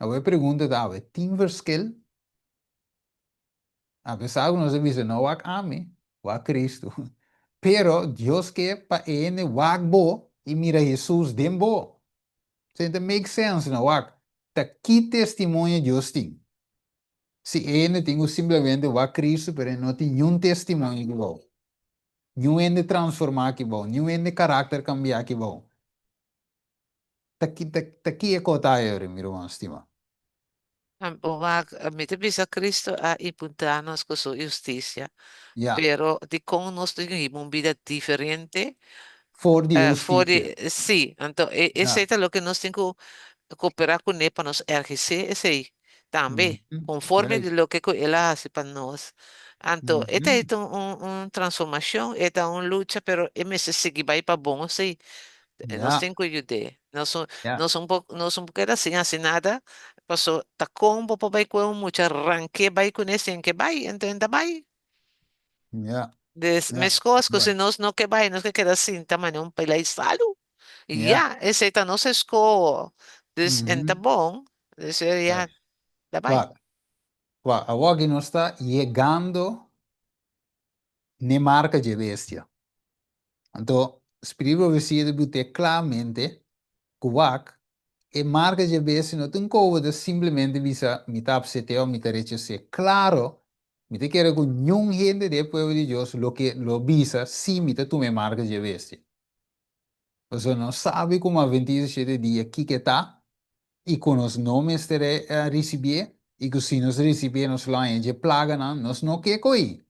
Awor e pregunta ta awe, tin verschil? Apesar ku nos a bisa no wak ami, wak Kristu. Pero Dios ke pa e hende wak bo i mira Hesus den bo. Esei ta make sense no? Wak, ta ki testimonio Dios tin? Si e hende tin ku simplemente wak Kristu pero e no tin niun testimonio aki bou. Niun hende transformá aki bou, niun hende karakter kambiá aki bou. Ta ki ta ta ki e kota ayori, mi ruman stima? Wak, mi ta bisa Kristu a impuntá nos ku su hustisia, Ya. pero dikon nos tin ku hiba un bida diferente? For di For di, hustisia. sí, anto e Ya. esei ta loke nos tin ku koperá kuné pa nos ergisé esei tambe, konforme di Juist. loke ku el a hasi pa nos. Anto e ta un un transformashon, e ta un lucha, pero e mester sigui bai pa bon sí. Nos tin ku yud'é. Nos nos un por nos un por keda sin hasi nada, paso ta kon bo por bai ku un mucha rank'é bai kuné sin ke bai, anto e ta bai. Des meskos ku si nos no ke bai, nos ke keda sinta manera un pila di salu. Ya, esei ta nos eskoho. Dus en ta bon, dus ya ta bai. Wak, wak, awor aki nos ta yegando n'e marka dje bestia. Anto, Spiritu di Profesia ta but'é klaramente ku wak, e marka dje bestia no ta un koba ta simplemente bisa mi ta apsept'é òf mi ta rechas'é. Klaro, mi ta kere ku niun hende den e pueblo di Dios lo ke lo bisa si mi ta tuma e marka dje bestia. Pasobra nos sabi komo Adventista shete dia kiko e ta i ku nos no mester risibié i ku si nos risibié nos lo haña dje plaganan, nos no ke ko'i.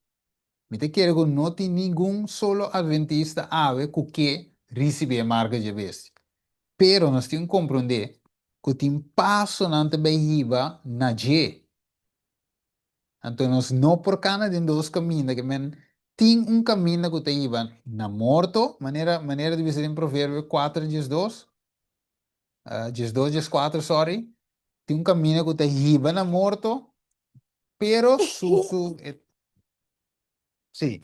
Mi ta kere ku no tin ningun solo Adventista awe ku ke risibi e marka dje bestia. Pero nos tin ku komprondé ku tin pasonan ta bai hiba na dje. Anto nos no por kana den dos kaminda, ke men tin un kaminda ku ta hiba na morto, manera manera ta bisa den Proverbio kuater diesdos, diesdos dieskuater sorry, tin un kaminda ku ta hiba na morto, pero su su e sí,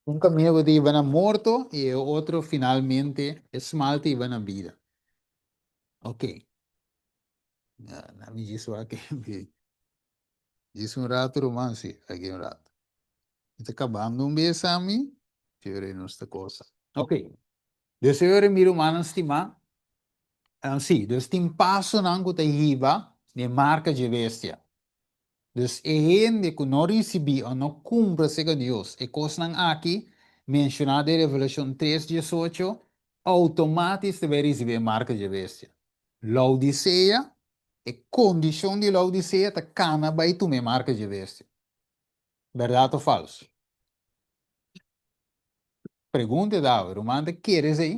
un kaminda ku ta hiba na morto i e otro finalmente e smal ta hiba na bida. Oké. Na mi djis wak Djis un rato ruman, si, aki un rato. Mi ta kabando un bes ami, fiore nos ta cosa. Ok, dus e ora mi rumannan stimá, si, dus tin pasonan ku ta hiba den e marka dje bestia. Dus e hende ku no risibí o no kumpra serka Dios e kosnan aki menshoná den Revelashon tres diesocho, outomatis ta bai risibí e marka dje bestia. Laodisea, e kondishon di Laodisea ta kana bai tuma e marka dje bestia. Bèrdat òf falsu? Pregunta e daba, ruman ta kere esei?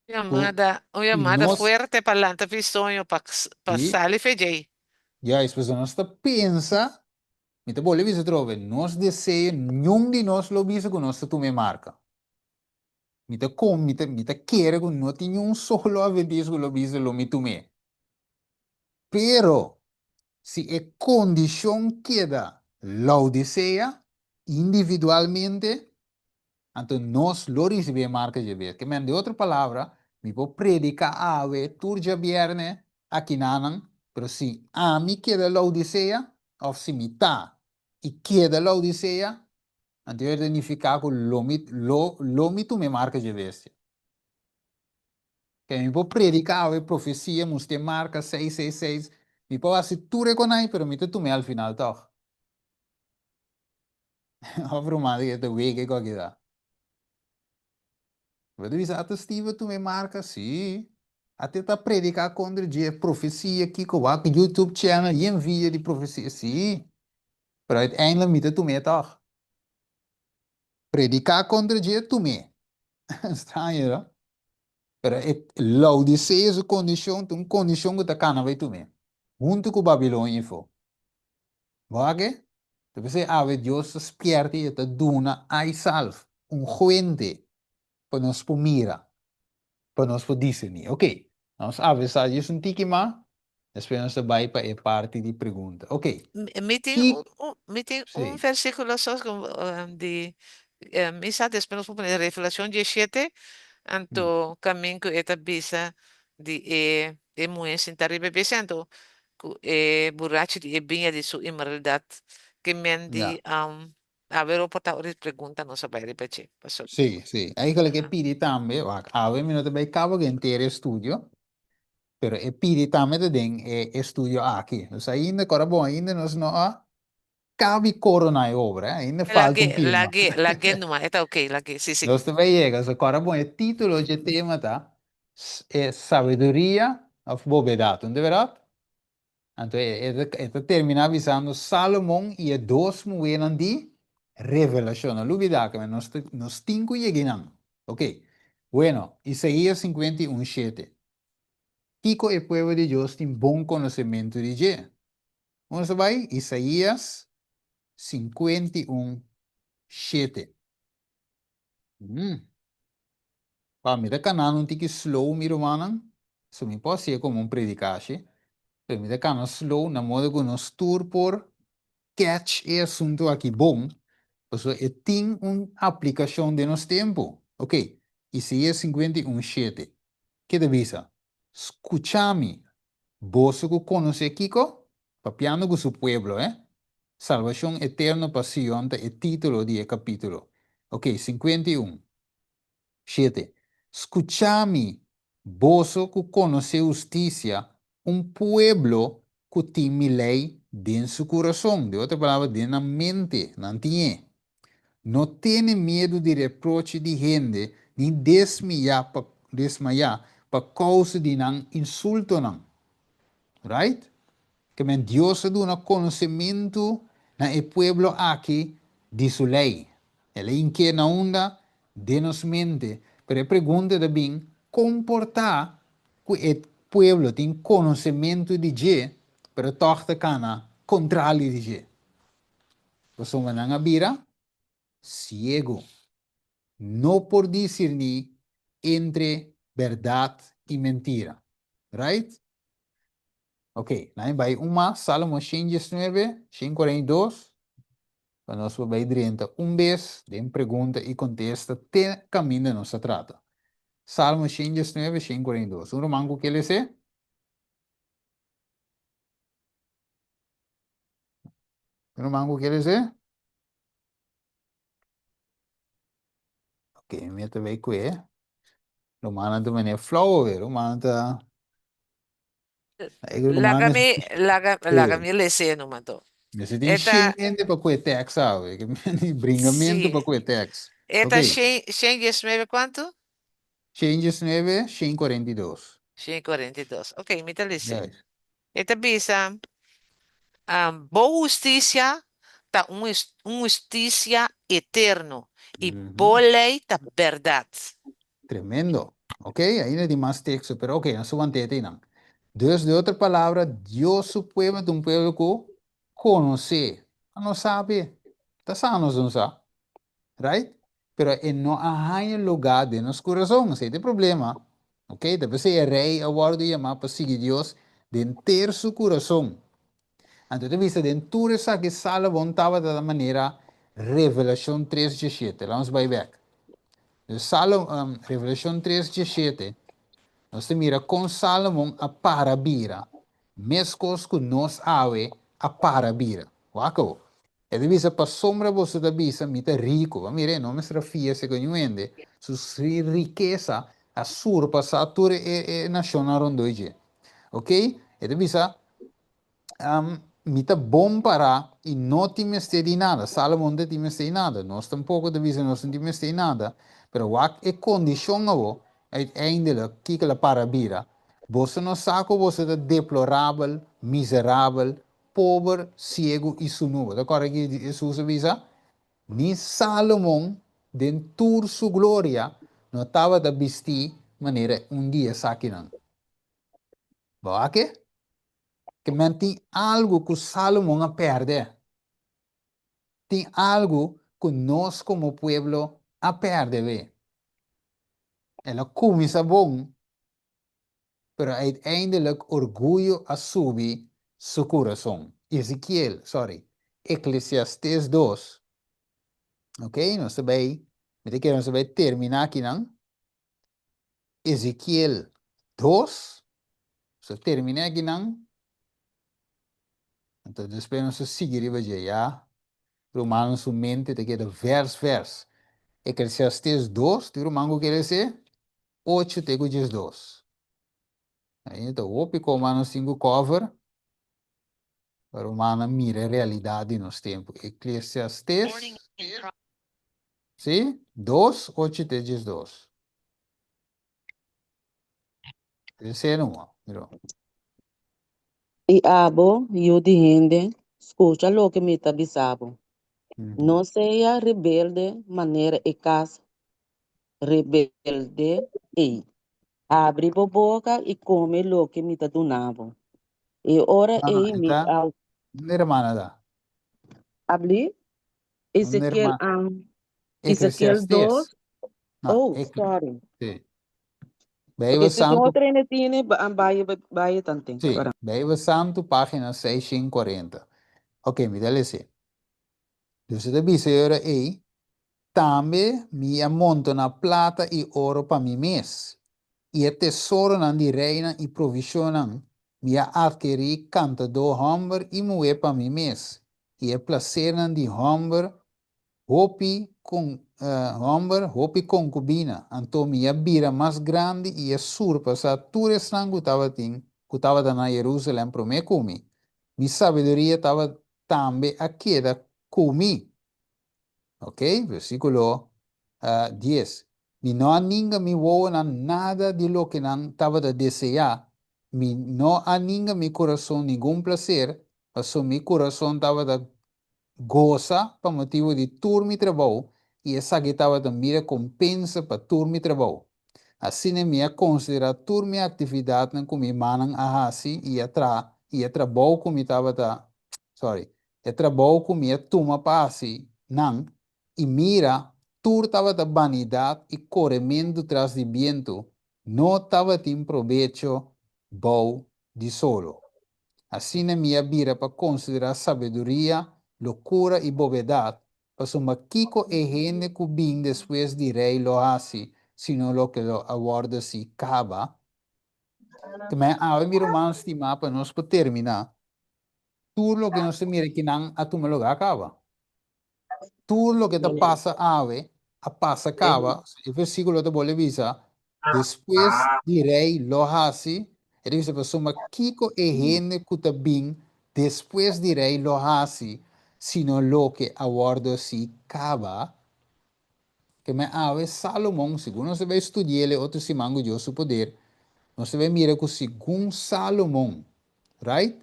Un yamada, un yamada fuerte pa lanta fi soño, pa pa sali fe djei. Juist, pasobra nos ta pensa, mi ta bolbe bisa atrobe, nos deseo, niun di nos lo bisa ku nos ta tuma e marka. Mi ta kom, mi ta, mi ta kere ku no tin niun solo adventista ku lo bisa lo mi tum'é. Pero, si e kondishon keda Laodisea individualmente, anto nos lo risibí e marka dje bes. Ke men, di otro palabra, mi por prediká awe tur djabièrnè akinanan, pero si ami keda Laodisea, òf si mi ta i keda Laodisea, Anto e ta nifiká ku lo mi lo lo mi tuma e marka dje bestia. Ke mi por prediká awe profesia, mustra e marka seis seis seis, mi por hasi tur e konai, pero mi ta tum'é al final tòg. Òf ruman di ta wega e kòki ta. Bo ta bisa, ata Steve a tuma e marka? Sí. Ata e ta prediká kontra dje profesia kiko, wak YouTube channel yen video di profesia? Sí. Pero uiteindelijk mi ta tum'é tòg. Prediká kontra dje, tum'é. Straño, no? Pero e Laodicea su kondishon ta un kondishon ku ta kana bai tum'é, huntu ku Babilonia afó. Bo wak e? Ta p'esei awe Dios ta spièrta i e ta duna aisalf, un huente, pa nos por mira, pa nos por diserní. Ok, nos avisá djis un tiki mas, despues nos ta bai pa e parti di pregunta. Ok, Mi tin ki. un, un, mi tin un Sí. versículo sos ku, di mi sa despues nos por pone Revelacion 17, anto kamin ku e ta bisa di e e muhé sintá riba e bestia, anto ku e burachi di e biña di su inmoralidad ke men di Ya. Awe lo por ta ora di pregunta nos a bai riba dje. Paso. Sí, sí. Eigenlijk e Aha. pidi tambe, wak, awe mi no ta bai kaba ku henter e estudio, pero e pidi tambe ta den e estudio aki. Dus ainda, kora bon, ainda nos no a kabi korona e obra, eh. Ainda falta un Lag'é, pia mas. lag'é, lag'é numa. E ta oké, lag'é. Sí, sí. Nos ta bai yega. So kora bon, e título dje tema ta, e sabiduria òf bobedat, no ta bèrdat? Anto e ta terminá bisando Salomon i e dos muhénan di Revelashon. No lubidá ku nos nos tin ku yega einan. Oké. Bueno, Isaías 51, shete. Kiko e pueblo di Dios tin bon konosementu di dje? Nos ta bai Isaías 51, shete. Pa mi ta kanando un tiki slow mi rumannan, so mi por hasié komo un predikashi, pero mi ta kana slow na modo ku nos tur por catch e asuntu aki bon, pasobra e tin un aplikashon den nos tempu. Ok, Isaías 51, shete, ke ta bisa, Skucha mi, boso ku konosé kiko? Papiando ku su pueblo, eh. Salbashon eterno pa Sion ta e título di e kapítulo. Ok, 51. Shete. Skucha mi, boso ku konosé hustisia, un pueblo ku tin mi lei den su kurason, den otro palabra, den nan mente, nan tin e. No tene miedu di reproche di hende, ni desmiyá pa desmayá pa kousa di nan insultonan. Right? Ke men Dios a duna konosementu na e pueblo aki di su lei. El a ink'é na unda? Den nos mente. Pero e pregunta ta bin, kon por ta ku e pueblo tin konosementu di dje, pero tòg ta kana kontrali di dje? Pasobra nan a bira siegu, no por disirní entre bèrdat i mentira. Right? Ok, nan e bai un mas, Salmo 119, 142, pa nos por bai drenta un bes den pregunta i kontesta te kaminda nos ta trata. Salmo 119, 142. Un ruman ku ke les'é? Un ruman ku ke les'é? Ok, mi ta bai kue. Rumannan ta manera flauw awe. Rumannan ta... Laga mi, laga, laga mi lese numa to. Mester tin Eta, shen hende pa kue teks awe. Ke meni bringamentu sí. pa kue teks. Eta Ok. shen, 119 kuantu? 119, 142. 142. Ok, mi ta lese. Juist. E ta bisa, Bo hustisia ta un un hustisia eterno, i bo lei ta bèrdat. Tremendo. Ok, ainda tin mas teksto, pero ok, nos ta want'é einan. Dus, de otro palabra, Dios su pueblo ta un pueblo ku konosé. A nos sabi. Ta sa nos no sa. Right? Pero e no a haña lugá den nos kurason. Esei ta e problema. Ok, ta p'esei e rei a wòrdu yamá pa sigui Dios den ter su kurason. Anto ta bisa den tur esaki Salomon tabata ta manera Revelashon tres djeshete. Laat nos bai bèk. Dus Salo, Revelashon tres djeshete, nos ta mira kon Salomon a para bira, meskos ku nos awe a para bira. Wak awo. E ta bisa, Pasobra boso ta bisa, Mi ta riku. Bo a mira, e no mester a fia segun niun hende. Su rikesa a surpasá tur e nashonnan rondó dje. Oké? E ta bisa, Mi ta bon pará i no tin mester di nada. Sálomon ta tin mester di nada. Nos tampoko ta bisa nos no tin mester di nada. Pero wak e kondishon awor, uiteindelijk, kiko el a para bira? Boso no sa ku boso ta deplorabel, miserabel, Pober, siegu i sunú. Bo ta kòrda ki Hesus a bisa? Ni Salomon den tur su gloria no tabata bistí manera un di esakinan. Bo a ke? Ke men tin algu ku Salomon a pèrdè. Tin algu ku nos komo pueblo a pèrdè we. El a kuminsá bon, pero uiteindelijk orguyo a subi su kurason. Ezekiel, sorry, Eklesiastés 2. Ok, nos ta bai, mi ta kere nos ta bai terminá akinan. Ezekiel 2, nos ta terminá akinan. Anto despues nos ta sigui riba dje, ya. Rumannan su mente ta keda vers vers. Eklesiastés 2, tin ruman ku kere esei? Ocho te ku 12. Ainda ta hopi koma nos tin ku cover pa rumannan mira e realidat di nos tempu. Eklesiastes, si, 2, ocho te 12. Esei numa, mira. I abo, yu di hende, skucha loke mi ta bisa bo. No sea rebelde manera e kas rebelde ei. Abri bo boka i kome loke mi ta duna bo. E ora No, no, ei e mi ta a. Un hermana ta. Abli? Un Ezekiel, hermana. um, Ezekiel Eclesiastes. 2. No, Oh, Ecle. sorry. Sí. Ok, Bijbel si tin Santu, otro hende tine, ba- baie, baie tanten. sí, Para. Bijbel Santu, página 640. Ok, mi ta lese. Dus e ta bisa e ora ei, Tambe mi a montoná plata i oro pa mi mes, i e tesoronan di reinan i provishonnan, mi a atkerí kantadó hòmber i muhé pa mi mes, i e plasernan di hòmber hopi hòmber hopi konkubina. Anto mi a bira mas grandi i a surpasá tur esnan ku tabatin ku tabata na Jerusalèm promé ku mi. Mi sabiduria tabata tambe a keda ku mi. Ok, versíkulo 10. Mi no a ninga mi wowonan nada di loke nan tabata deseá, mi no a ninga mi kurason ningun plaser, pasobra mi kurason tabata gosa pa motibu di tur mi trabou, i esaki tabata mi rekompensa pa tur mi trabou. Asina mi a konsiderá tur mi aktividatnan ku mi mannan a hasi i a traha i e trabou ku mi tabata, sorry, e trabou ku mi a tuma pa hasi nan, i mira, tur tabata banidat i korementu tras di bientu, no tabatin probecho bou di solo. Asina mi a bira pa konsiderá sabiduria lokura i bobedat, pasobra kiko e hende ku bin despues di rei lo hasi sino loke lo a wòrdu hasi kaba? Kmé awe, mi ruman stimá, pa nos por terminá, Tur loke nos ta mira kinan a tuma lugá kaba. Tur loke ta pasa awe a pasa kaba. E versíkulo ta bolbe bisa, Despues di rei lo hasi, e ta bisa pasobra kiko e hende ku ta bin despues di rei lo hasi sino loke a wòrdu hasi kaba? Ke men awe Salomon, segun nos ta bai studi'el e otro siman ku Dios su poder, nos ta bai mira ku segun Salomon, right,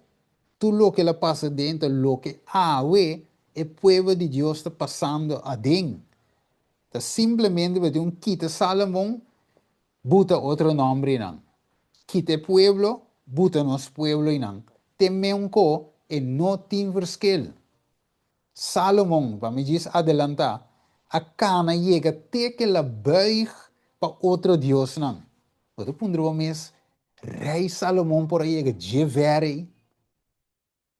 tur loke el a pasa aden ta loke awe e pueblo di Dios ta pasando aden. Ta simplemente bo tin un kita Salomon, buta otro nomber einan. Kita e pueblo, buta nos pueblo einan. Te meunko e no tin verschil. Salomon, pa mi djis adelantá, a kana yega te ke el a buig pa otro diosnan. Bo ta puntra bo mes, Rei Salomon por a yega dje ver ei?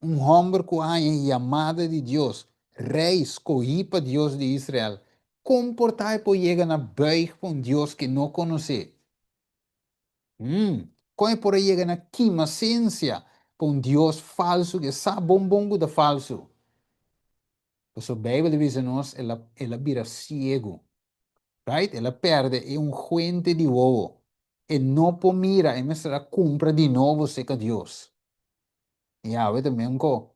Un hòmber ku a haña yamada di Dios, rei skohí pa Dios di Israel, kon por ta e por yega na buig pa un dios ke no konosé? Kon e por a yega na kima sensia pa un dios falsu ku e sa bon bon ku ta falsu? Pasobra Beibel ta bisa nos el a el a bira siegu, right? El a pèrdè e unguente di wowo. E no por mira, e mester a kumpra di nobo serka Dios. I awe ta meunko.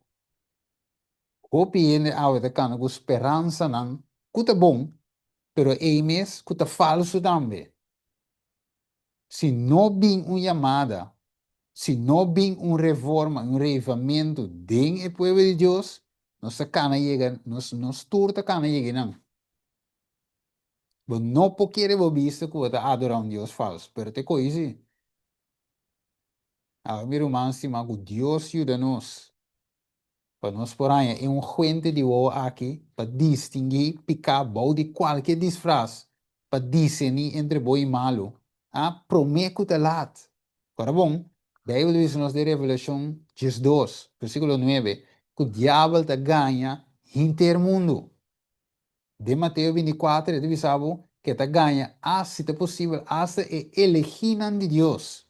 Hopi hende awe ta kana ku speransanan ku ta bon, pero ei mes ku ta falsu tambe. Si no bin un yamada, si no bin un reforma, un reivamentu den e pueblo di Dios, nos ta kana yega, nos, nos tur ta kana yega einan. Bo no por kere bo bista ku bo ta adorá un dios falsu, pero ta e ko'i si. Awe mi ruman stima ku Dios yuda nos pa nos por haña e unguente di wowo aki pa distinguí piká bou di kualke disfras, pa diserní entre bon i malu, a promé ku ta lat. Ora bon, Beibel ta bisa nos den Revelashon diesdos, versíkulo nuebe, ku Diabel ta gaña henter mundu. Den Mateo bintikuater e ta bisa bo ku e ta gaña asta, si ta posibel, asta e elegínan di Dios.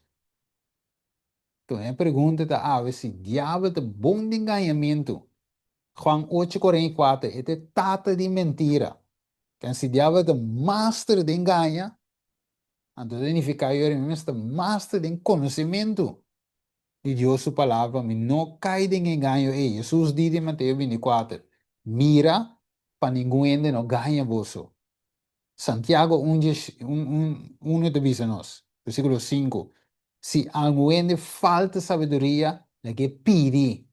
Enton e pregunta ta awe si diabel ta bon den gañamentu. Juan ocho 44, e ta e tata di mentira. Ken si diabel ta master den gaña, anto ta nifiká yo mi mes ta master den konosementu di Dios su palabra pa mi no kai den e engaño ei. Hesus di den Mateo 24, Mira pa ningun hende no gaña boso. Santiago un dje un un unu ta bisa nos, versíkulo sinku, Si algun hende falta sabiduria, lag'é pidi.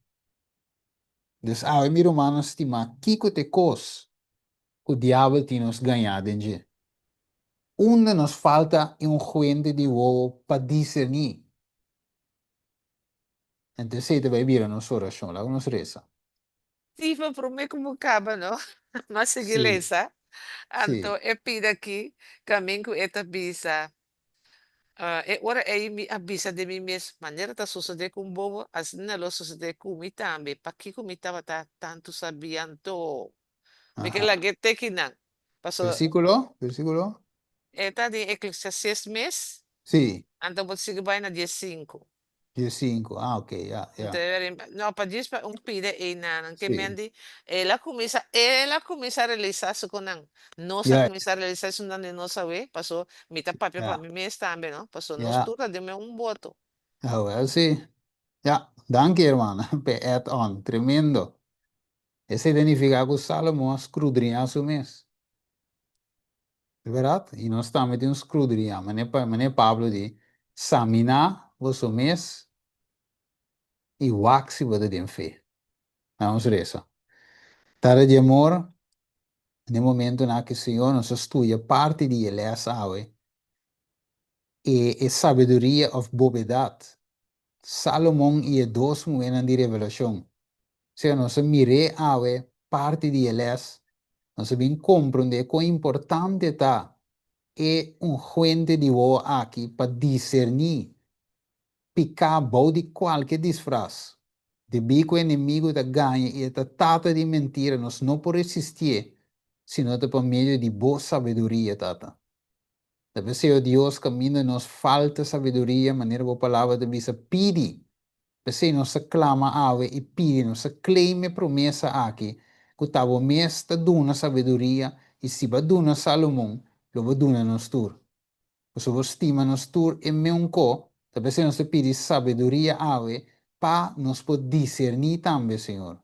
Dus awe mi rumannan stimá, kiko ta e kos ku diabel tin nos gañá den dje? Unda nos falta e unguente di wowo pa diserní? Anto esei ta bai bira nos orashon. Laga nos resa. Steven, promé ku bo kaba no, m'a sigui lesa. Anto e pida aki kamin ku e ta bisa, E ora ei mi a bisa den mi mes, Manera ta sosodé ku un bobo, asina lo sosodé ku mi tambe. Pakiko mi tabata tantu sabí anto? Mi ke lag'é te kinan. Paso. Versíkulo? Versíkulo? E ta den Eklesiastés mes. Anto bo ta sigui bai na diesinku. Diesinku, ah ok, ya, ya. No, pa djis pa un pida einan, ke men di, el a kuminsá, el a kuminsá realisá su konan. Nos a kuminsá realisá esunnan di nos awe, paso mi ta papia pa mi mes tambe, no? Paso nos tur ta den men un boto. Ah, wèl si. Ya, danki hermana p'e add on, tremendo. Esei ta nifiká ku Salomon a skrudriñá su mes. E bèrdat, i nos tambe tin un skrudriñá, manera manera Pablo di, Saminá boso mes i wak si bo ta den fe. Nan nos resa. Tata di amor, den e momentonan aki, Señor, nos a studia parti di e lès awe, e e sabiduria òf bobedat Salomon i e dos muhénan di Revelashon. Sea nos a mir'é awe parti di e lès, nos a bin komprondé kon importante ta e unguente di wowo aki pa diserní piká bou di kualke disfras. Debí ku e enemigu ta gaña i e ta tata di mentira, nos no por resistié si no ta pa medio di bo sabiduria, Tata. Ta p'esei, o Dios, kaminda nos falta sabiduria, manera bo palabra ta bisa, pidi. P'esei nos ta klama awe i pidi, nos ta claim e promesa aki, ku ta bo mes ta duna sabiduria, i si bo a duna Salomon, lo bo duna nos tur. Pasobra bo stima nos tur e meun ko, ta p'esei nos ta pidi sabiduria awe pa nos por diserní tambe, Señor.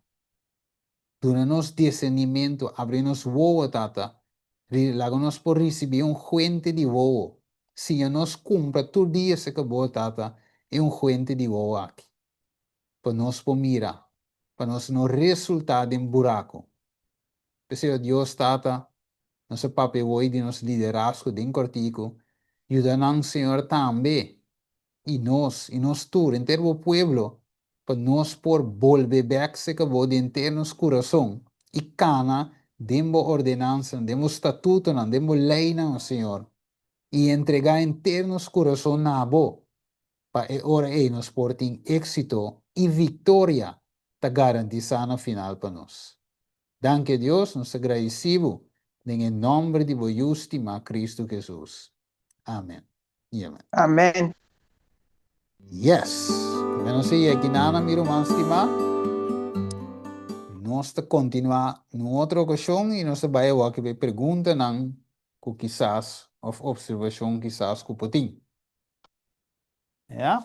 Duna nos discernimentu, abri nos wowo, Tata. Laga nos por ricibi un huente di wowo. Siña nos cumpra tur dia cerca Bo, Tata, e un huente di wowo aki, pa nos por mira, pa nos no resulta den buraco. P'esei, o Dios, Tata, nos a papia awor di nos liderazgo den cortico, yuda nan, Señor, tambe i nos, i nos tur, henter bo pueblo, pa nos por bolbe bek serka bo di henter nos kurason i kana den bo ordenansanan, den bo statutonan, den bo leinan, o Señor, i entregá henter nos kurason na bo, pa e ora ei nos por tin éksito i viktoria ta garantisá na final pa nos. Danki, Dios, nos ta gradisí bo den e nòmber di bo Yu stimá Kristu Hesus. Amen i amen. Amen. Yes! Amen nos a yegi nana mi ruman stimá. Nos ta kontinuá na un otro okashon i nos ta bai awor aki pa e preguntanan ku kisas òf opservashon kisas ku por tin. Ya?